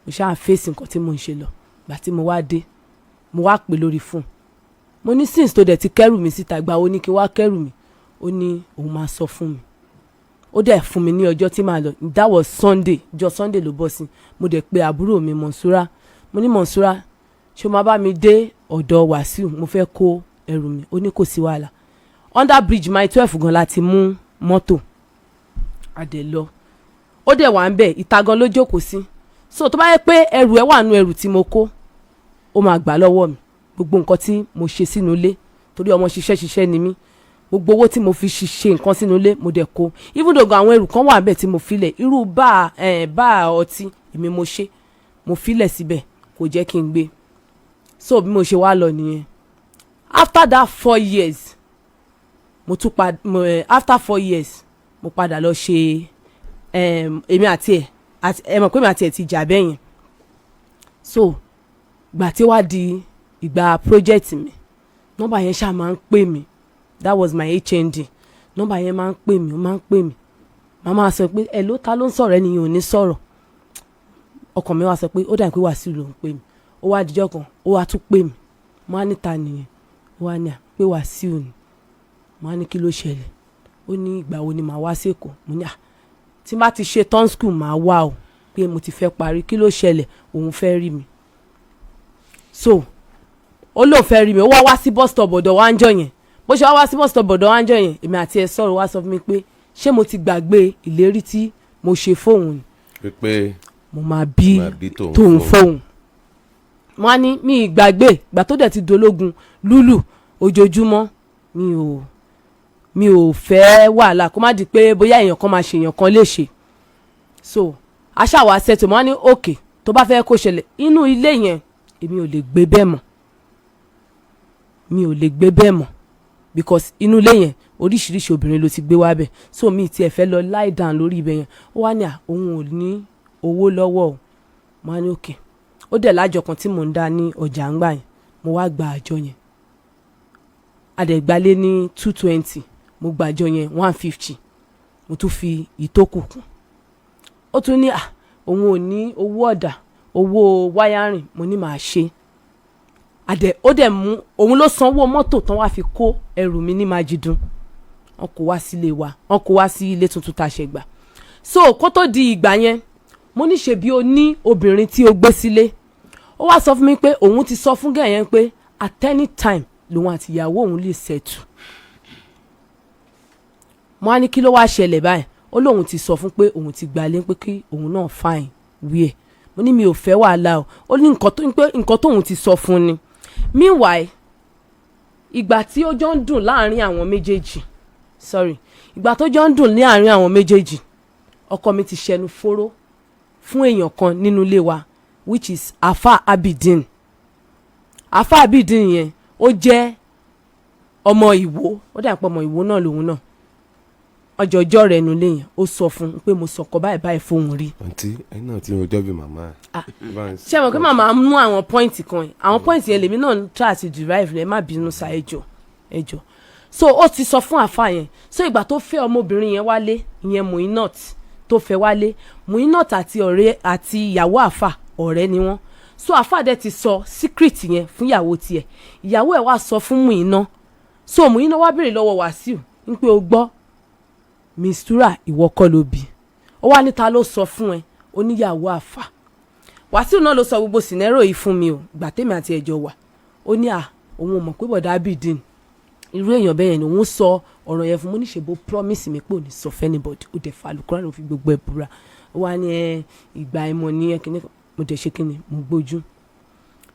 mo ṣáà fèsì nǹkan tí mo ń ṣe lọ. Gbà tí mo wá dé, mo wá pè lórí fóònù. Mo ní since tó dẹ̀ ti kẹ́rù mi síta, ìgbà wo ni kí wá kẹ́rù mi? Ó ní òun máa sọ fún mi. Ó dẹ̀ fún mi ní ọjọ́ tí màá lọ. That was Sunday. Ọjọ́ Sunday ló bọ́ sí. Mo dẹ̀ pe àbúrò mi Mọ̀nsúrà. Mo ní, "Mọ̀nsúrà, ṣé o máa bá mi dé ọ̀dọ̀ Wàsíù? Mo fẹ́ kó ẹrù mi." Ó ní kò sí wàhálà. Under bridge Mile 12 gan láti mú mọ́tò, a dẹ̀ lọ. Ó dẹ̀ wà ń bẹ̀, ìta gan ló jókòó sí. So tó bá yẹ pé ẹrù ẹ wà nú ẹrù tí mo kó, ó máa gbà lọ́wọ́ mi. Gbogbo nǹkan tí mo ṣe sínú ilé, torí ọmọ ṣiṣẹ́ ṣiṣẹ́ ni mí, gbogbo owó tí mo fi ṣe nǹkan sínú ilé, mo dẹ̀ kó. Even though gan àwọn ẹrù kan wà ń bẹ̀ tí mo filẹ̀, irú bá ẹ̀ bá ọtí èmi mo ṣe, mo filẹ̀ síbẹ̀, kò jẹ́ kí n gbé. So bí mo ṣe wá lọ nìyẹn. After that 4 years, mo tún pa mo, after 4 years, mo padà lọ ṣe èmi àti ẹ̀, ẹ mọ̀ pé èmi àti ẹ̀ ti jà bẹ́yẹn. So gbà tí wàá di ìgbà project mi, nọ́mbà yẹn ṣáà máa ń pè mí. That was my HND. Nọ́mbà yẹn máa ń pè mí, ó máa ń pè mí. Màá máa sọ pé, "Ẹ ló ta ló ń sọ̀rọ̀?" Ẹni yẹn ò ní sọ̀rọ̀. Ọkàn mi wá sọ pé ó dà pé Wàsíù ló ń pè mí. Ó wá dijọ́ kan, ó wá tún pè mí. Mo á níta nìyẹn. Ó wá ní à pé Wàsíù ni. Mo á ní, "Kí ló ṣẹlẹ̀?" Ó ní, "Ìgbà wo ni màá wá sÉkòó?" Mo ní, "À, tí n bá ti ṣe tán school, màá wá o, pé mo ti fẹ́ parí. Kí ló ṣẹlẹ̀?" Òun fẹ́ rí mi. So ó lóun fẹ́ rí mi. Ó wá wá sí bus stop ọ̀dọ̀ wa ń jọ yẹn. Bó ṣe wá wá sí bus stop ọ̀dọ̀ wa ń jọ yẹn, èmi àti ẹ sọ̀rọ̀. Wá sọ fún mi pé ṣé mo ti gbàgbé ìlérí tí mo ṣe fóun ni pé mo máa bí máa bí tòun tóun fóun. Fóun mo á ní mi ì gbàgbé. Ìgbà tó dẹ̀ ti dológun lúlù ojoojúmọ́, mi ò fẹ́ wàhálà, kó má di pé bóyá èèyàn kan máa ṣe èèyàn kan léṣe. So aṣáwá ṣètò. Mo á ní òkè, tó bá fẹ́ kó ṣẹlẹ̀ inú ilé yẹn, èmi ò lè gbé bẹ́ẹ̀ mọ́, mi ò lè gbé bẹ́ẹ̀ mọ́, because inú ilé yẹn, oríṣiríṣi obìnrin ló ti gbé wá bẹ̀. So mi tiẹ̀ fẹ́ lọ lie down lórí ibẹ̀ yẹn. Ó wá ní à òun ò ní owó lọ́wọ́ o. Mo á ní òkè. Ó dẹ̀ lájọ kan tí mò ń dá ní ọjà ńgbà yẹn. Mo wá gba àjọ yẹn. Adẹ̀gbálé ní 220, mo gba àjọ yẹn 150, mo tún fi ìtókù kún. Ó tún ní à òun ò ní owó ọ̀dà, owó wiring. Mo ní màá ṣe. Àdẹ ó dẹ̀ mú òun ló sanwó mọ́tò tán wá fi kó ẹrù mi ní Májídùn. Wọn kó wá sílé wa, wọn kó wá sí ilé tuntun tá a ṣe gbà. So kó tó di ìgbà yẹn, mo ní ṣe bí o ní obìnrin tí o gbé sílé. Ó wá sọ fún mi pé òun ti sọ fún gẹ̀ yẹn pé at any time lòun àti ìyàwó òun lè settle. Mo á ní, "Kí ló wá ṣẹlẹ̀ báyìí?" Ó lóun ti sọ fún pé òun ti gbalé, pé kí òun náà fine wí ẹ̀. Mo ní mi ò fẹ́ wàhálà o. Ó ní nǹkan tó pé nǹkan tóun ti sọ fún ni. Meanwhile, ìgbà tí ó jọ ń dùn láàrin àwọn méjèèjì, sorry, ìgbà tó jọ ń dùn ní àárín àwọn méjèèjì, ọkọ mi ti ṣẹnu fóró fún èèyàn kan nínú ilé wa, which is Afa Abidin. Afa Abidin yẹn, ó jẹ́ ọmọ Ìwó. Ó dà pé ọmọ Ìwó náà lòun náà. Ọjọ́ ọjọ́ rẹ̀ nulẹ̀ yẹn, ó sọ fún un pé mo sọ̀kọ báyìí báyìí fóun rí. Àǹtí, ẹ̀yin náà ti ń rojọ́ bí màmá. Ah. Bá ń Ṣé mo kí màmá mú àwọn point kan yìí, àwọn point yẹn lèmi náà ń try àti derive rẹ̀. Má bínú sa, ẹjọ́ ẹjọ́. So ó ti sọ fún àfa yẹn. So ìgbà tó fẹ́ ọmọbìnrin yẹn wálé, ìyẹn Muinat tó fẹ́ wálé, Muinat àti ọ̀rẹ́ àti ìyàwó àfà, ọ̀rẹ́ ni wọ́n. So àfà dẹ̀ ti sọ secret yẹn fún ìyàwó tiẹ̀. Ìyàwó ẹ̀ wá sọ fún Muinat. So Muinat wá béèrè lọ́wọ́ Wàsíù ń pé, "O gbọ́, Mistura, ìwọ kọ́ ló bí?" Ó wá níta ló sọ fún ẹ? Oníyàwó àfà. Wàsíù náà ló sọ gbogbo scenario yìí fún mi o. Gbà tèmi àti ẹjọ́ wà, ó ní à òun ò mọ̀ pé bọ̀dá Abidin irú èèyàn bẹ́ẹ̀ yẹn ni. Òun sọ ọ̀rọ̀ yẹn fún mo ní ṣe bó promise mi pé ò ní sọ fún anybody. Ó dẹ̀ fa Àlùkùránì, ló fi gbogbo ẹ̀ búra. Ó wá ní ẹ ìgbà ìmọ̀ ní ẹ kíní. Mo dẹ̀ ṣe kíni, mo gbójú.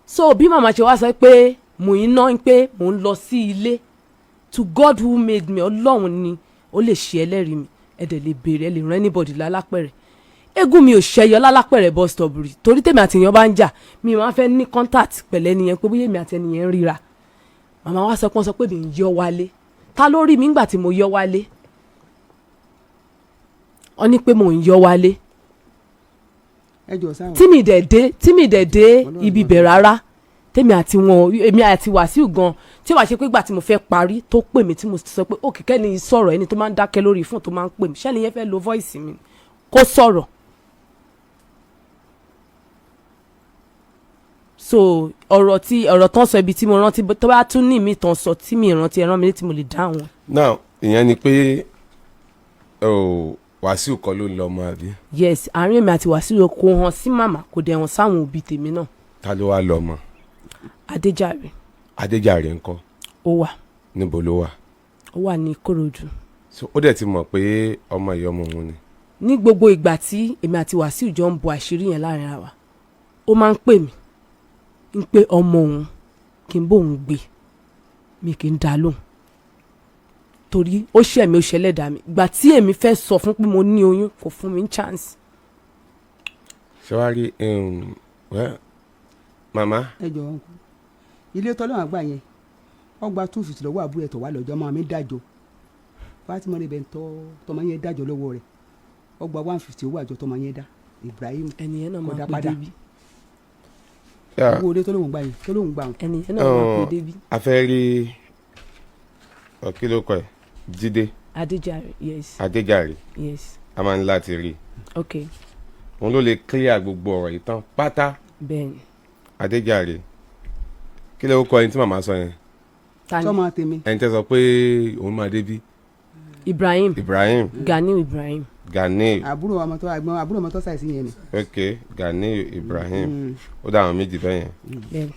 So bí màmá ṣe wá sọ pé mò ń ná pé mò ń lọ sí ilé, to God who made me, Ọlọ́run ni ó lè ṣe ẹlẹ́rìí mi. Ẹ dẹ̀ lè béèrè, ẹ lè rán anybody lálápẹ̀rẹ̀. Eégún mi ò ṣẹyọ lálápẹ̀rẹ̀ bus stop rí, torí tèmi àti èèyàn bá ń jà, mi máa fẹ́ ní contact pẹ̀lẹ́ nìyẹn, pé bóyá èmi àti ẹnìyẹn ń ríra. Màmá wa sọ pé wọ́n sọ pé mi ń yọ wálé. Ta ló rí mi ńgbà tí mo yọ wálé? Wọ́n ní pé mò ń yọ wálé. Ẹ jọ sáwọn. Tí mi dẹ̀ dé ibi ibẹ̀ rárá. Tèmi àti wọn, èmi àti Wàsíù gan, tí wàá ṣe pé ìgbà tí mo fẹ́ parí tó pè mí, tí mo sọ pé òkè kẹ́ni sọ̀rọ̀, ẹni tó máa ń dákẹ́ lórí fóònù tó máa ń pè mí, ṣẹ́ni yẹn fẹ́ lo voice mi kó sọ̀rọ̀. So ọ̀rọ̀ tí ọ̀rọ̀ tán sọ, ibi tí mo rántí, tó bá tún ní mi tán sọ tí mi rántí, ẹran mi létí, mo lè dáhùn. Now, ìyẹn ni pé oh, Wàsíù kọ́ ló ń lọ ọmọ, àbí? Yes, àárín èmi àti Wàsíù kò hàn sí màmá, kò dẹ̀ hàn sáwọn òbí tèmi náà. Ta ló wá lọ ọmọ? Adéjàre. Adéjàre ńkọ́? Ó wà. Níbo ló wà? Ó wà ní Ìkòròdú. So ó dẹ̀ ti mọ̀ pé ọmọ ìyá ọmọ òun ni? Ní gbogbo ìgbà tí èmi àti Wàsíù jọ ń bo àṣírí yẹn láàrin ara wa, ó máa ń pè mí ń pé ọmọ òun kí n bóun gbé. Mi kì í dá lóhùn torí ó ṣẹ̀ mí, ó ṣẹlẹ̀dá mi. Ìgbà tí èmi fẹ́ sọ fún pé mo ní oyún, kò fún mi ní chance. Ṣé wàá rí, well, màmá. Ẹ jọ, uncle, ilé tọ́lọ́wọ́n àgbà yẹn, ó gba 250 lọ́wọ́ àbúrò ẹ̀ tó wà lọ́jọ́ máa mi dájọ́. Fatima rẹ̀ bẹ̀ ń tọ́ tọmọ yẹn dájọ́ lọ́wọ́ rẹ̀. Ó gba 150 owó àjọ tọmọ yẹn dá, Ibrahim. Ẹnìyẹn náà Kò máa dá pè padà. débi. Yeah. Owó ilé tọ́lọ́wọ́n gbà yẹn, tọ́lọ́wọ́n gbà wọn. Ẹnìyẹn náà máa pè débi. A fẹ́ rí ọ, kí ló kọ ẹ̀, Jídé? Adéjàre, yes. Adéjàre. Yes. A máa ń láti rí i. Ok. Òun ló lè clear gbogbo ọ̀rọ̀ yìí tán pátá. Bẹ́ẹ̀ni. Adéjàre, kí ló kọ ẹni tí màmá sọ yẹn? Ta ni? Sọmọ tèmi. Ẹni tẹ́ sọ pé òun máa débí. Ibrahim. Ibrahim. Ganiu Ibrahim. Ganiu. Àbúrò ọmọ tó àgbọn, àbúrò ọmọ tó ṣàìsí yẹn ni. Ok, Ganiu Ibrahim. Ó dá àwọn méjì bẹ́ẹ̀ yẹn. Bẹ́ẹ̀ni,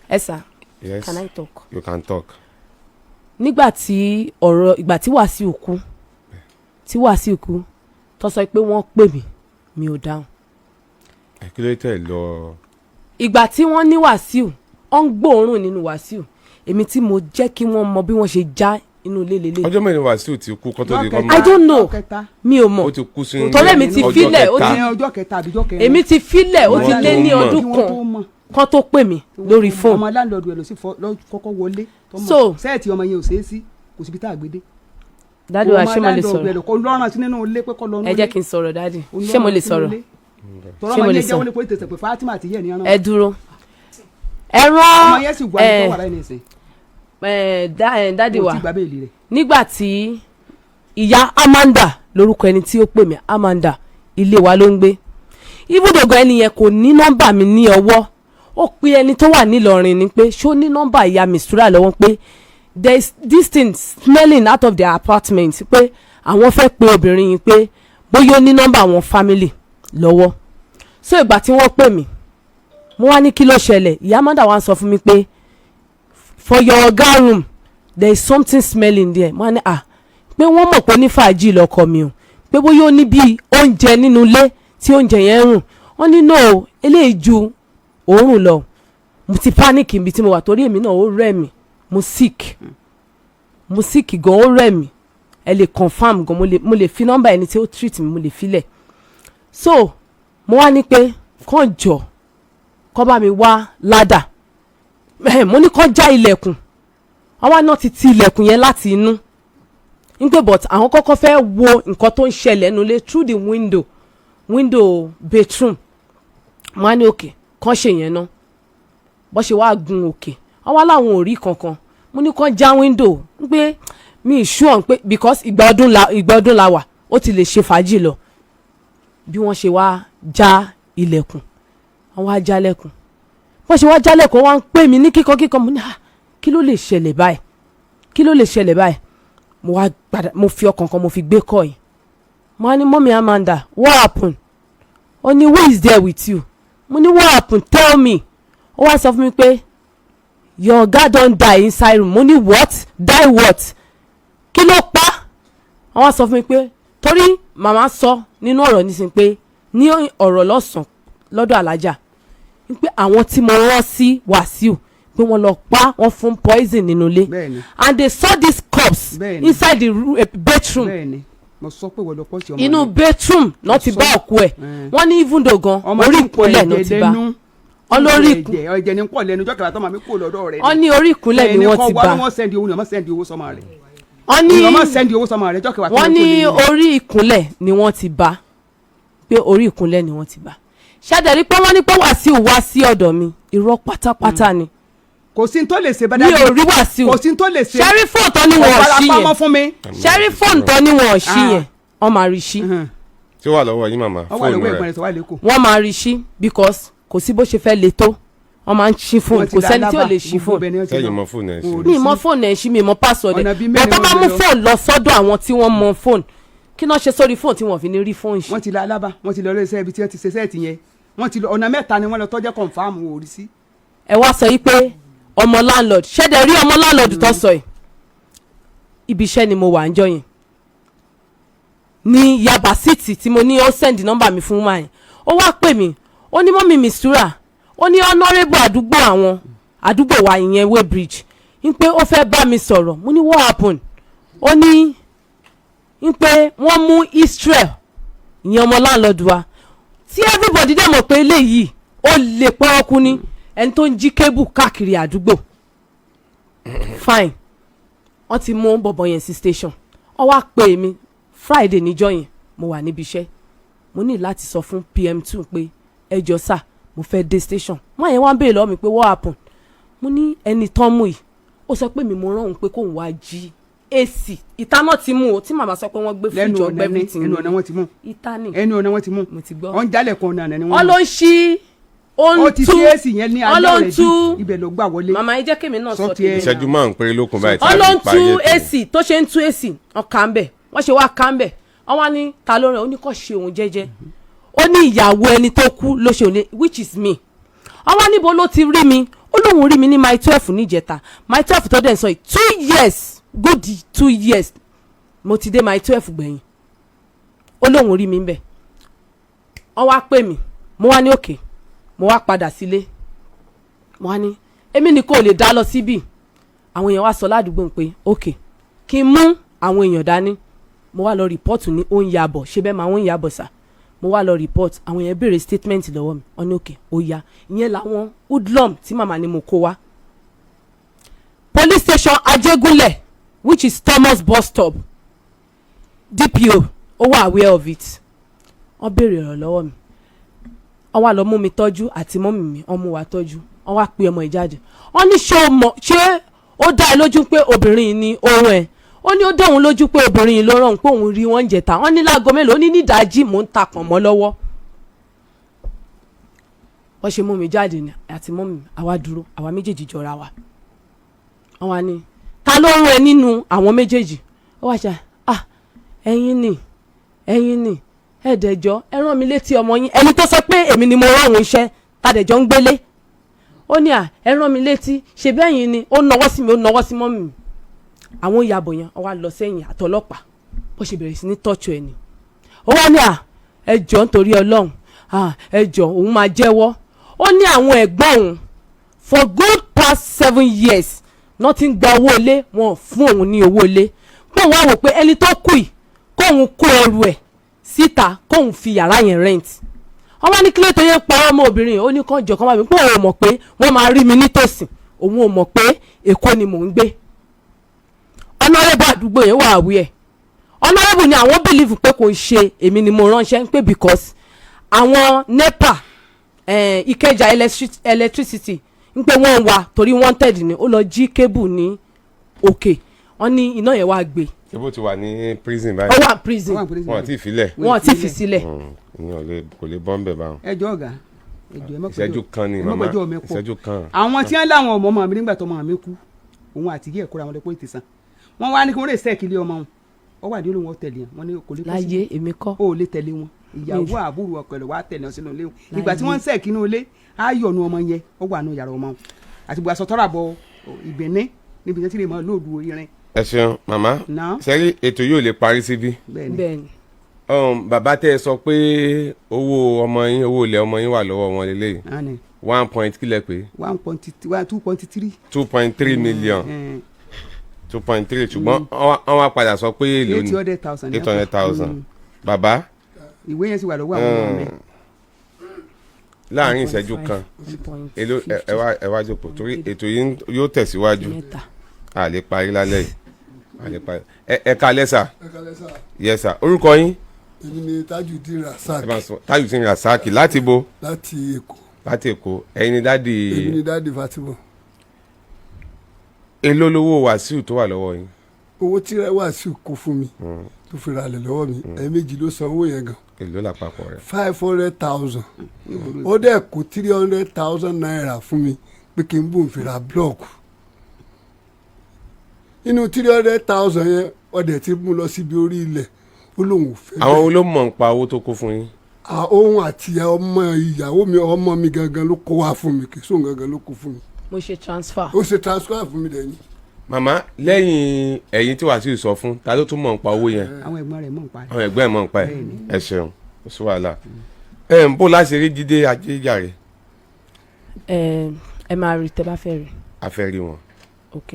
ẹ sà. Yes. Can I talk? You can talk. Nígbà tí ọ̀rọ̀ ìgbà tí Wàsíù kú, tí Wàsíù kú, tó sọ pé wọ́n pè mí, mi ò dáhùn. Ẹ kí ló tẹ̀ lọ? Ìgbà tí wọ́n ní Wàsíù, ó ń gbóòórùn nínú Wàsíù, èmi tí mo jẹ́ kí wọ́n mọ bí wọ́n ṣe já inú ilé lélẹ̀. Ọjọ́ mẹ́rin Wàsíù ti kú kó tó di kọ́ I don't know. Kẹta. Mi ò mọ̀. Ó ti kú sínú Torí èmi ti ọjọ́ filẹ̀, ó kẹta. Ní ọjọ́ kẹta àbíjọ́ kẹrin. Èmi ti filẹ̀, ó ti Wọ́n lé tó ní mọ̀. ọdún Kí wọ́n kan tó mọ̀. kan tó pè mí lórí fóònù. Ọmọ landlord ẹ̀ ló sì fọ lọ kọ́kọ́ wọlé tó mọ̀. Set ọmọ yẹn ò ṣeé sí, kò síbi tá a gbé dé. Daddy wa, ṣé mo lè sọ̀rọ̀? Kò lọ́rùn sí nínú ilé pé kọ́ lọ́nù. Ẹ jẹ́ kí n sọ̀rọ̀, daddy. Ṣé mo lè sọ̀rọ̀? Tọ́rọ Ṣé mo ọmọ lè yẹn jẹ́ sọ̀rọ̀? wọlé pé tẹ̀sẹ̀ pé Fatima àti yẹ̀ ní ẹran. Ẹ dúró, ẹ rán. Ọmọ yẹn sì wà ní tó wà báyìí nìsín. Ẹ daddy wa. Kò tí gbà bail rẹ̀. Nígbà tí ìyá Amanda, lórúkọ ẹni tí ó pè mí, Amanda, ilé wa ló ń gbé. Ibùdókọ̀ ẹni yẹn kò ní nọ́mbà mi ní ọwọ́. Ó pe ẹni tó wà nílọrin ni pé ṣó ní nọ́mbà ìyá Mistura lọ́wọ́, pé there is this thing smelling out of their apartment, pé àwọn fẹ́ pe obìnrin yìí, pé bóyá ó ní nọ́mbà àwọn family lọ́wọ́. So ìgbà tí wọ́n pè mí, mo wá ní kí ló ṣẹlẹ̀. Ìyá Amanda wá ń sọ fún mi pé for your oga room, there is something smelling there. Mo wá ní, ah, pé wọ́n mọ̀ pé ní fàájì lọkọ mi o, pé bóyá ó ní bíi oúnjẹ nínú ilé tí oúnjẹ yẹn ń rùn. Wọ́n ní no, eléyìí ju òórùn lọ. Mo ti panic ibi tí mo wà torí èmi náà ó rẹ̀ mí, mo sick, mo sick gan, ó rẹ̀ mí. Ẹ lè confirm gan, mo lè fi nọ́mbà ẹni tí ó treat mi, mo lè filẹ̀. So mo wá ní pé kàn jọ kọ́ bá mi wá ladder. Mo ní kàn já ilẹ̀kùn. Àwa náà ti ti ilẹ̀kùn yẹn láti inú n pé, but àwọn kọ́kọ́ fẹ́ wo nǹkan tó ń ṣẹlẹ̀ nulẹ̀ through the window bedroom. Mo á ní òkè kàn ṣe yẹn náà. Bó ṣe wá gun òkè, wọ́n wá láwọn ò rí kankan. Mo ní kàn já window n pé mi ì sure pé because ìgbà ọdún la wà, ó ti lè ṣe fàájì lọ. Bí wọ́n ṣe wá já ilẹ̀kùn, wọ́n wá jálẹ̀kùn. Bó ṣe wá jálẹ̀kùn, wọ́n wá ń pè mí ní kíkan kíkan. Mo ní, ah, kí ló lè ṣẹlẹ̀ báyìí? Kí ló lè ṣẹlẹ̀ báyìí? Mo wá padà, mo fi ọkàn kan mo fi gbé kọ́ yìí. Mo wá ní, "Mummy Amanda, what happen?" Ó ní, "Who is there with you?" Mo ní, "What happen? Tell me." Ó wá sọ fún mi pé your oga don die inside room. Mo ní, "What? Die what? Kí ló pa?" Wọ́n wá sọ fún mi pé torí màmá sọ nínú ọ̀rọ̀ nísìnyí pé ní ọ̀rọ̀ lọ́sàn-án lọ́dọ̀ alájà pé àwọn tí mo rán sí Wàsíù pé wọ́n lọ pa, wọ́n fún poison nínú ilé. Bẹ́ẹ̀ni. And they saw this corpse Bẹ́ẹ̀ni. inside the bedroom. Bẹ́ẹ̀ni, mo sọ pé wọ́n lọ pọ̀ sí ọmọ Inú mi. bedroom náà ti Sọ. bá òkú ẹ̀. Wọ́n ní even though gan Ọmọ orí tí ń pọ̀ ìkúnlẹ̀ náà ẹ̀jẹ̀ ti bá lẹ́nu. Wọ́n lórí Ẹ̀jẹ̀ ẹ̀jẹ̀ ní pọ̀ lẹ́nu jọ́kẹ́lá tó máa mi kó lọ́dọ̀ rẹ̀. Wọ́n ní orí ìkúnlẹ̀ ni wọ́n ti bá. Wọ́n send owó ni, ọmọ send owó sọmọ rẹ̀. Wọ́n ní Ọmọ send owó sọmọ rẹ̀ jọ́kẹ́wà tó wọ́n ní lè orí ìkúnlẹ̀ ni wọ́n ti bá, pé orí ìkúnlẹ̀ ni wọ́n ti bá. Ṣàdẹ̀rí pé wọ́n ní pé Wàsíù wá sí ọ̀dọ̀ mi, irọ́ pátápátá ni. Kò sí ní tó lè ṣe bá Mi ò rí Wàsíù. Kò sí ní tó lè ṣe. Ṣẹ́rí fóònù tó ní wọn ò ṣí Ọ̀farapamọ́ yẹn fún mi. Ṣẹ́rí fóònù tó ní wọn ò ṣí Ah. yẹn, wọ́n máa rí ṣí. Tí ó wà lọ́wọ́ yín, màmá? Wọ́n wà Fóònù lọ́wọ́ ẹ̀gbọ́n rẹ̀. rẹ̀ tó wà lẹ́kọ̀ọ́. Wọ́n máa rí ṣí because kò sí bó ṣe fẹ́ le tó, wọ́n máa ń ṣí fóònù. Kò sẹ́ni tí ò lè ṣí fóònù. Sẹ́yìn mọ fóònù ẹ̀ sí? Mi mọ fóònù ẹ̀ ṣí, mi mọ password ẹ̀. Ọ̀nà bíi bọ́n mẹ́rin tó bá wọ́n mú lọ. fóònù lọ sọ́dọ̀ àwọn tí wọ́n mọ fóònù, kí náà ṣe sórí fóònù tí wọ́n fi ní rí fóònù ṣí? Wọ́n ti lọ Alábà, wọ́n ti lọ ilé iṣẹ́ ibi tí wọ́n ti ṣe set yẹn, wọ́n ti lọ ọ̀nà mẹ́ta ni wọ́n lọ tọ́jọ́ confirm ò rí sí. Ẹ wá sọ yìí pé ọmọ landlord ṣẹ́dẹ̀ rí ọmọ landlord tó sọ yìí. Ibi iṣẹ́ ni mo wà ń jọ yẹn ní Yaba City tí mo ní ó send nọ́mbà mi fún máa yẹn. Ó wá pè mí, ó ní, "Mummy Mistura," ó ní honourable àdúgbò àwọn, àdúgbò wa ìyẹn Weybridge, ń pé ó fẹ́ bá mi sọ̀rọ̀. Mo ní, "What happen?" Ó ní ń pé wọ́n mú Israel, ìyẹn ọmọ landlord wa tí everybody dẹ̀ mọ̀ pé eléyìí ó lè pọ́ọ́kú ní ẹni tó ń jí cable káàkiri àdúgbò. Fine, wọ́n ti mú bọ̀bọ̀ yẹn sí station. Wọ́n wá pè mí Friday níjọ́ yẹn, mo wà níbi iṣẹ́. Mo ní láti sọ fún PM2 pé, "Ẹ jọ̀ọ́ sà, mo fẹ́ dé station." Wọ́n yẹn wá ń béèrè lọ́wọ́ mi pé, "What happen?" Mo ní ẹni tán mú yìí, ó sọ pé mi mo rán òun pé kóun wá jí AC. Ìta náà ti mú o, tí màmá sọ pé wọ́n gbé Lẹ́nu fíjọ ọ̀nà ní everything. Ẹnu ọ̀nà wọn ti mú. Ìta ni. Ẹnu ọ̀nà wọn ti mú. Mo ti gbọ́. Wọ́n jálẹ̀ kan ọ̀nà ni Wọ́n wọ́n ló ń ṣí, ó ń ó ti tú ṣí èsì yẹn ní wọ́n alẹ́ ló ń rẹ̀ tú. bí ibẹ̀ ló gbà wọlé. Màmá yìí, jẹ́ kémi náà sọ Sọ tèmi. tiẹ̀. Ìṣẹ́jú 5 péré ló kún báyìí tí Wọ́n a ló fi ń parí tú ètò. AC tó ṣe ń tú AC, ọkà ń bẹ̀, wọ́n ṣe wá ká ń bẹ̀. Wọ́n wá ní ta ló rẹ̀? Ó ní kó ṣe òun jẹ́jẹ́. Ó ní ìyàwó ẹni tó kú ló ṣe òun, which is me. Wọ́n wá níbo ló ti rí mi? Ó lóun rí mi ní Mile 12 níjẹta. Mile 12 tó dẹ̀ ń sọ yìí, 2 years, good 2 years mo ti dé Mile 12 gbẹ̀yìn. Ó lóun rí mi ń bẹ̀. Wọ́n wá pè mí, mo wá ní òkè, mo wá padà sílé. Mo wá ní èmi ni kò lè dá lọ síbì. Àwọn èèyàn wá sọ ládùúgbò pé ok, kí n mú àwọn èèyàn dání. Mo wá lọ report ní ó ń yabọ̀ ṣé bẹ́ẹ̀ máa ń yabọ̀ sà. Mo wá lọ report, àwọn èèyàn béèrè statement lọ́wọ́ mi. Wọ́n ní òkè ó yá, ìyẹn làwọn hoodlum tí màmá ni mo kó wá. Police station Ajégúnlẹ̀, which is Thomas bus stop, DPO ó wà aware of it. Wọ́n béèrè ọ̀rọ̀ lọ́wọ́ mi, wọ́n wá lọ mú mi tọ́jú àti mummy mi. Wọ́n mú wa tọ́jú, wọ́n wá pe ọmọ ìjáde. Wọ́n ní, ṣé o mọ̀, ṣé ó dá ẹ lójú pé obìnrin yìí ni òun ẹ̀? Ó ní ó dá òun lójú pé obìnrin yìí ló rán òun, pé òun rí wọ́n jẹta. Wọ́n ní láago mélòó? Ó ní nídàájí, mò ń ta pọ̀nmọ́ lọ́wọ́. Wọ́n ṣe mú mi jáde ni àti mummy mi, àwa dúró, àwa méjèèjì jọra wa. Wọ́n wá ní, ta ló rán ẹ nínú àwọn méjèèjì? Ó wá ṣe, "Ah, ẹ̀yin ni, ẹ̀yin ni, ẹ̀ẹ́dẹ̀jọ́ ẹ rán mi létí ọmọ yín, ẹni tó sọ pé èmi ni mo rán òun iṣẹ́ tàdẹ̀jọ́ ń gbélé." Ó ní, "À, ẹ rán mi létí, ṣe bẹ́yìn ni." Ó nawọ́ sí mi, ó nawọ́ sí mummy mi. Àwọn ìyàbọ̀ yẹn, ó wá lọ sẹ́yìn àtọlọ́pàá, bó ṣe bẹ̀rẹ̀ sí ní tọ́jú ẹ̀ ni. Ó wá ní, "À, ẹ jọ̀ọ́, nítorí Ọlọ́run, à, ẹ jọ̀ọ́, òun máa jẹ́wọ́." Ó ní àwọn ẹ̀gbọ́n òun for good past 7 years náà ti ń gba owó ilé wọn ò fún òun ní owó ilé, pé òun wá wò pé ẹni tó kù yìí, kóun kó ẹrù ẹ̀ síta, kóun fi yàrá yẹn rent. Wọ́n wá ní kílẹ̀ tó yẹ pa ọmọ obìnrin? Ó ní kàn jọ kán bá mi pé òun ò mọ̀ pé wọ́n máa rí mi nítòsí, òun ò mọ̀ pé Èkó ni mò ń gbé. Honourable àdúgbò yẹn wà àwí ẹ̀. Honourable ni àwọn believe pé kò ń ṣe èmi ni mo ránṣẹ́ pé, because àwọn NEPA, Ìkẹjà electricity ń pé wọ́n wà torí wanted ni, ó lọ jí cable ní òkè. Wọ́n ní iná yẹn wá gbé. Ṣé bó ti wà ní prison Ó báyìí? wà prison. Wọ́n wà prison. Wọn àti ìfilẹ̀. Wọ́n ti fi sílẹ̀. Ìyẹn ò lè, kò lè bọ́ ń bẹ̀ báwọn. Ẹ jọ̀ọ́ ọ̀gá, ẹ jọ̀ọ́, ẹ má Ìṣẹ́jú kan ni ẹ má màmá. pẹ́jọ́ mi pọ̀. Ìṣẹ́jú kan. Àwọn tí wọ́n láwọn ọmọ ọmọ mi nígbà tó ọmọ mi kú, òun àti yẹ́ ẹ̀kọ́ra wọn lọ police station. Wọ́n wá ní kí wọ́n lè sẹ́ẹ̀kì ilé ọmọ wọn, ó wà ní olóhùn ọ̀tẹ̀lẹ̀ wọn ní kò lè kó sí. Láyé, èmi kọ́. Ó lè tẹ̀lé wọn, ìyàwó àbúrò ọkọ rẹ̀ wá tẹ̀lé wọn sínú ilé wọn. Ìgbà tí wọ́n ń sẹ́ẹ̀kì inú ilé, á yọ̀nù ọmọ yẹn, ó wà nù yàrá ọmọ wọn àti gbogbo aṣọ tọ́ra bọ ìgbẹ́ni níbi tí wọ́n ti lè mọ lóòdù irin. Ẹ ṣeun màmá. Náà. Sẹ́rí ètò yóò lè parí síbí. Bẹ́ẹ̀ ni. Bẹ́ẹ̀ ni. Bàbá tẹ́ ẹ sọ pé owó ọmọ yín, owó ilẹ̀ ọmọ yín wà lọ́wọ́ wọn lélẹ́yìí. Náà ni. One point kílẹ̀ pé? One point one, 2.3. 2.3 million. 2.3, ṣùgbọ́n wọ́n wá padà sọ pé èlò ni? 800,000. 800,000, bàbá. Ìwé yẹn sì wà lọ́wọ́ àwọn ọmọ mi. Láàrin ìṣẹ́jú kan, èlò ẹ wá jókòó torí ètò yìí yóò tẹ̀síwájú. Mẹ́ta. A lè parí lálẹ́ yìí, a lè parí. Ẹ kalẹ́ sà. Ẹ kálẹ́ sà. Yes sà, orúkọ yín? Èmi ni Tajudeen Rasaq. Ẹ bá sọ, Tajudeen Rasaq, láti bo? Láti Èkó. Láti Èkó. Ẹ̀yin ni daddy? Èmi ni daddy Fatima. Èló lówó Wàsíù tó wà lọ́wọ́ yín? Owó tí Wàsíù kó fún mi tó fi ralẹ̀ lọ́wọ́ mi, ẹ̀ẹ̀mejì ló san owó yẹn gan. Èló lápapọ̀ rẹ̀? 500,000. Ó dẹ̀ kó ₦300,000 fún mi pé kí n bùn fi ra block. Inú 300,000 yẹn, ó dẹ̀ ti mú lọ síbi orí ilẹ̀, ó lóun ò fẹ́. Àwọn wo ló mọ̀ ń pa owó tó kó fún yín? Òun àti ọmọ ìyàwó mi, ọmọ mi gangan ló kó wá fún mi, kì í sóun gangan ló kó fún mi. Mo ṣe transfer. Ó ṣe transfer fún mi dẹ̀ ni. Màmá, lẹ́yìn ẹ̀yin tí Wàsíù sọ fún, ta ló tún mọ̀ nípa owó yẹn? Àwọn ẹ̀gbọ́n rẹ̀ mọ̀ ń pa rẹ̀. Àwọn ẹ̀gbọ́n ẹ̀ mọ̀ nípa ẹ̀. Bẹ́ẹ̀ni. Ẹ ṣeun, kò sí wàhálà. Ẹ ń bó láti rí Jídé Ajéjàre? Ẹ ẹ máa rí tẹ́ bá fẹ́ rí. A fẹ́ rí wọn. Ok.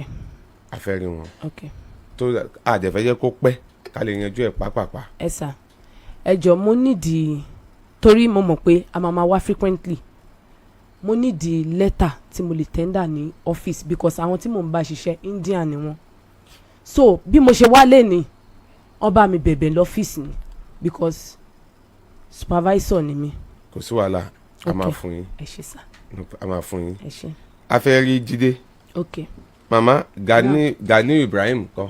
A fẹ́ rí wọn. Ok. Tó àdẹ̀fẹ́ jẹ́ kó pẹ́ ká lè yanjú ẹ̀ pápápá. Ẹ sà, ẹ jọ, mo nídìí, torí mo mọ̀ pé a máa ma wá frequently, mo nídìí lẹ́tà tí mo lè tender ní office, because àwọn tí mò ń bá ṣiṣẹ́, Indian ni wọ́n. So bí mo ṣe wá lẹ́ni, wọ́n bá mi bẹ̀bẹ̀ lọ́fíìsì ni, because supervisor ni mi. Kò sí wàhálà, a máa Ok. fún yín. Ẹ ṣé sà. A máa fún yín. Ẹ ṣé. A fẹ́ rí Jídé. Ok. Màmá, Gani, Gani Ibrahim kọ́?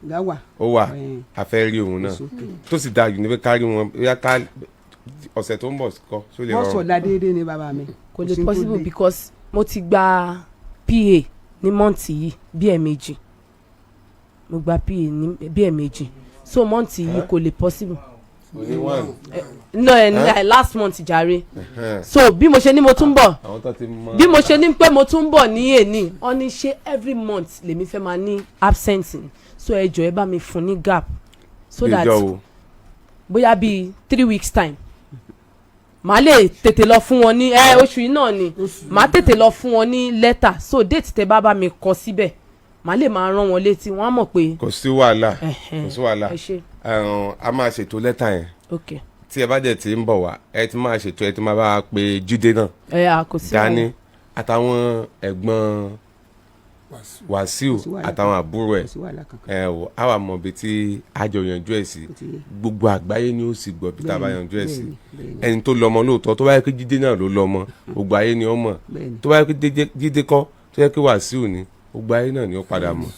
Gáwà. Ó wà? Eh. A fẹ́ rí òun náà. It's okay. Tó sì dáa jù ní pé ká rí wọn bóyá ká ọ̀sẹ̀ tó ń bọ̀ kọ́ só lè Wọ́n rọrùn. sọ̀ la déédéé ni bàbá mi. Kò sí lè tó possible le. because mo ti gba PA ní month yìí bí ẹ̀ẹ̀mejì. Mo gba PA ní bí ẹ̀ẹ̀mejì, so month yìí kò lè possible. Òní one. No, ẹ last month jàre. So bí mo ṣe ní mo tún bọ̀, Àwọn tó ti mọ. bí mo ṣe ní pé mo tún bọ̀ ní èní, wọ́n ní ṣé every month lèmi fẹ́ máa ní absent ni? So ẹ jọ̀ọ́, ẹ bá mi fún ní gap so that Ìjọ wo? bóyá bíi 3 weeks time, màá lè tètè lọ fún wọn ní ẹ oṣù yìí náà ni màá tètè lọ fún wọn ní lẹ́tà. So date tẹ bá bá mi kọ síbẹ̀, màá lè máa rán wọn létí, wọ́n á mọ̀ pé. Kò sí wàhálà. Ẹ̀hẹ̀n. Kò sí wàhálà. Ẹ ṣé. A máa ṣètò lẹ́tà yẹn. Ok. Tí ẹ bá dẹ̀ ti ń bọ̀ wá, ẹ ti máa ṣètò, ẹ ti máa bá wa pe Jídé náà. Ẹ à kò sí Dání wàhálà. àtàwọn ẹ̀gbọ́n Wàsíù Kò sí wàhálà. àtàwọn àbúrò ẹ̀. Kò sí wàhálà kankan. Ẹ wò, á wà mọ ibi tí a jọ yanjú ẹ̀ sí. Ó ti yé. Gbogbo àgbáyé ni ó sì gbọ́ bí tá a bá Bẹ́ẹ̀ni, yanjú ẹ̀ sí. bẹ́ẹ̀ni, bẹ́ẹ̀ni. Ẹni tó lọ́mọ lóòótọ́, tó bá yẹ kí Jídé náà ló lọ́mọ, gbogbo ayé ni ó mọ̀. Bẹ́ẹ̀ni. Tó bá yẹ kí Jídé kọ́, tó yẹ kí Wàsíù ni, gbogbo ayé náà ni ó padà mọ̀.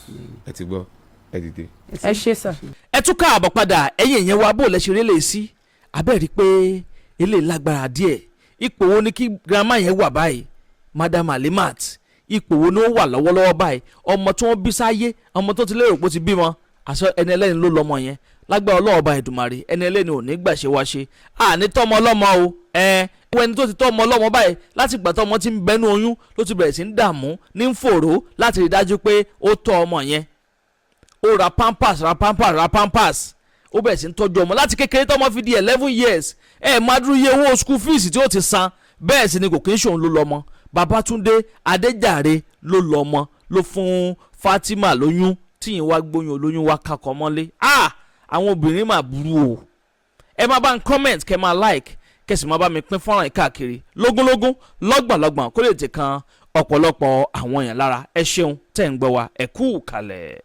Ẹ ti gbọ́, ẹ dìde. Ẹ ṣé sà. Ẹ tún káàbọ̀ padà, ẹ̀yin ìyẹn wa, bó lẹ ṣe rí lè sí abẹ́ rí i pé eléyìí lágbára díẹ̀. Ipò wo ni kí grandma yẹn wà báyìí? Madam Alimat, ipò wo ni ó wà lọ́wọ́lọ́wọ́ báyìí? Ọmọ tí wọ́n bí sáyé, ọmọ tó ti lérò pé ó ti bímọ, àṣọ ẹni ẹlẹ́ni ló lọ́mọ yẹn. Lágbára Ọlọ́ọ̀ba Èdùmàrè, ẹni ẹlẹ́ni ò ní gbà ṣe wá ṣe àní tọ́mọ ọlọ́mọ o. Ẹ wọ ẹni tó ti tọ́ ọmọ ọlọ́mọ báyìí, láti ìgbà tọ́mọ ti ń bẹnu oyún ló ti bẹ̀rẹ̀ sí ń dààmú ní ń fòró láti rí dájú pé ó tọ́ ọmọ yẹn. Ó ra pampers, ra pampers, ra pampers, ó bẹ̀rẹ̀ sí ń tọ́jú ọmọ láti kékeré tọ́mọ fi di 11 years. Ẹ máa dúró iye owó school fees tí ó ti san. Bẹ́ẹ̀ sì ni kò kí ń ṣòun ló lọ́mọ. Babátúndé Adéjàre ló lọ́mọ, ló fún Fatima lóyún, tíyìn wá gbóyún olóyún wá kakọ mọ́lé. Ah, àwọn obìnrin mà burú o. Ẹ máa bá ń comment, kẹ́ máa like, kẹ́ sì máa bá mi pín fọ́nrán yìí káàkiri lógúnlógún, lọ́gbọ̀nlọ́gbọ̀n, kó lè tẹ̀ kan ọ̀pọ̀lọpọ̀ àwọn èèyàn lára. Ẹ ṣeun tẹ́ ń gbọ́ wa, ẹ kú kalẹ̀.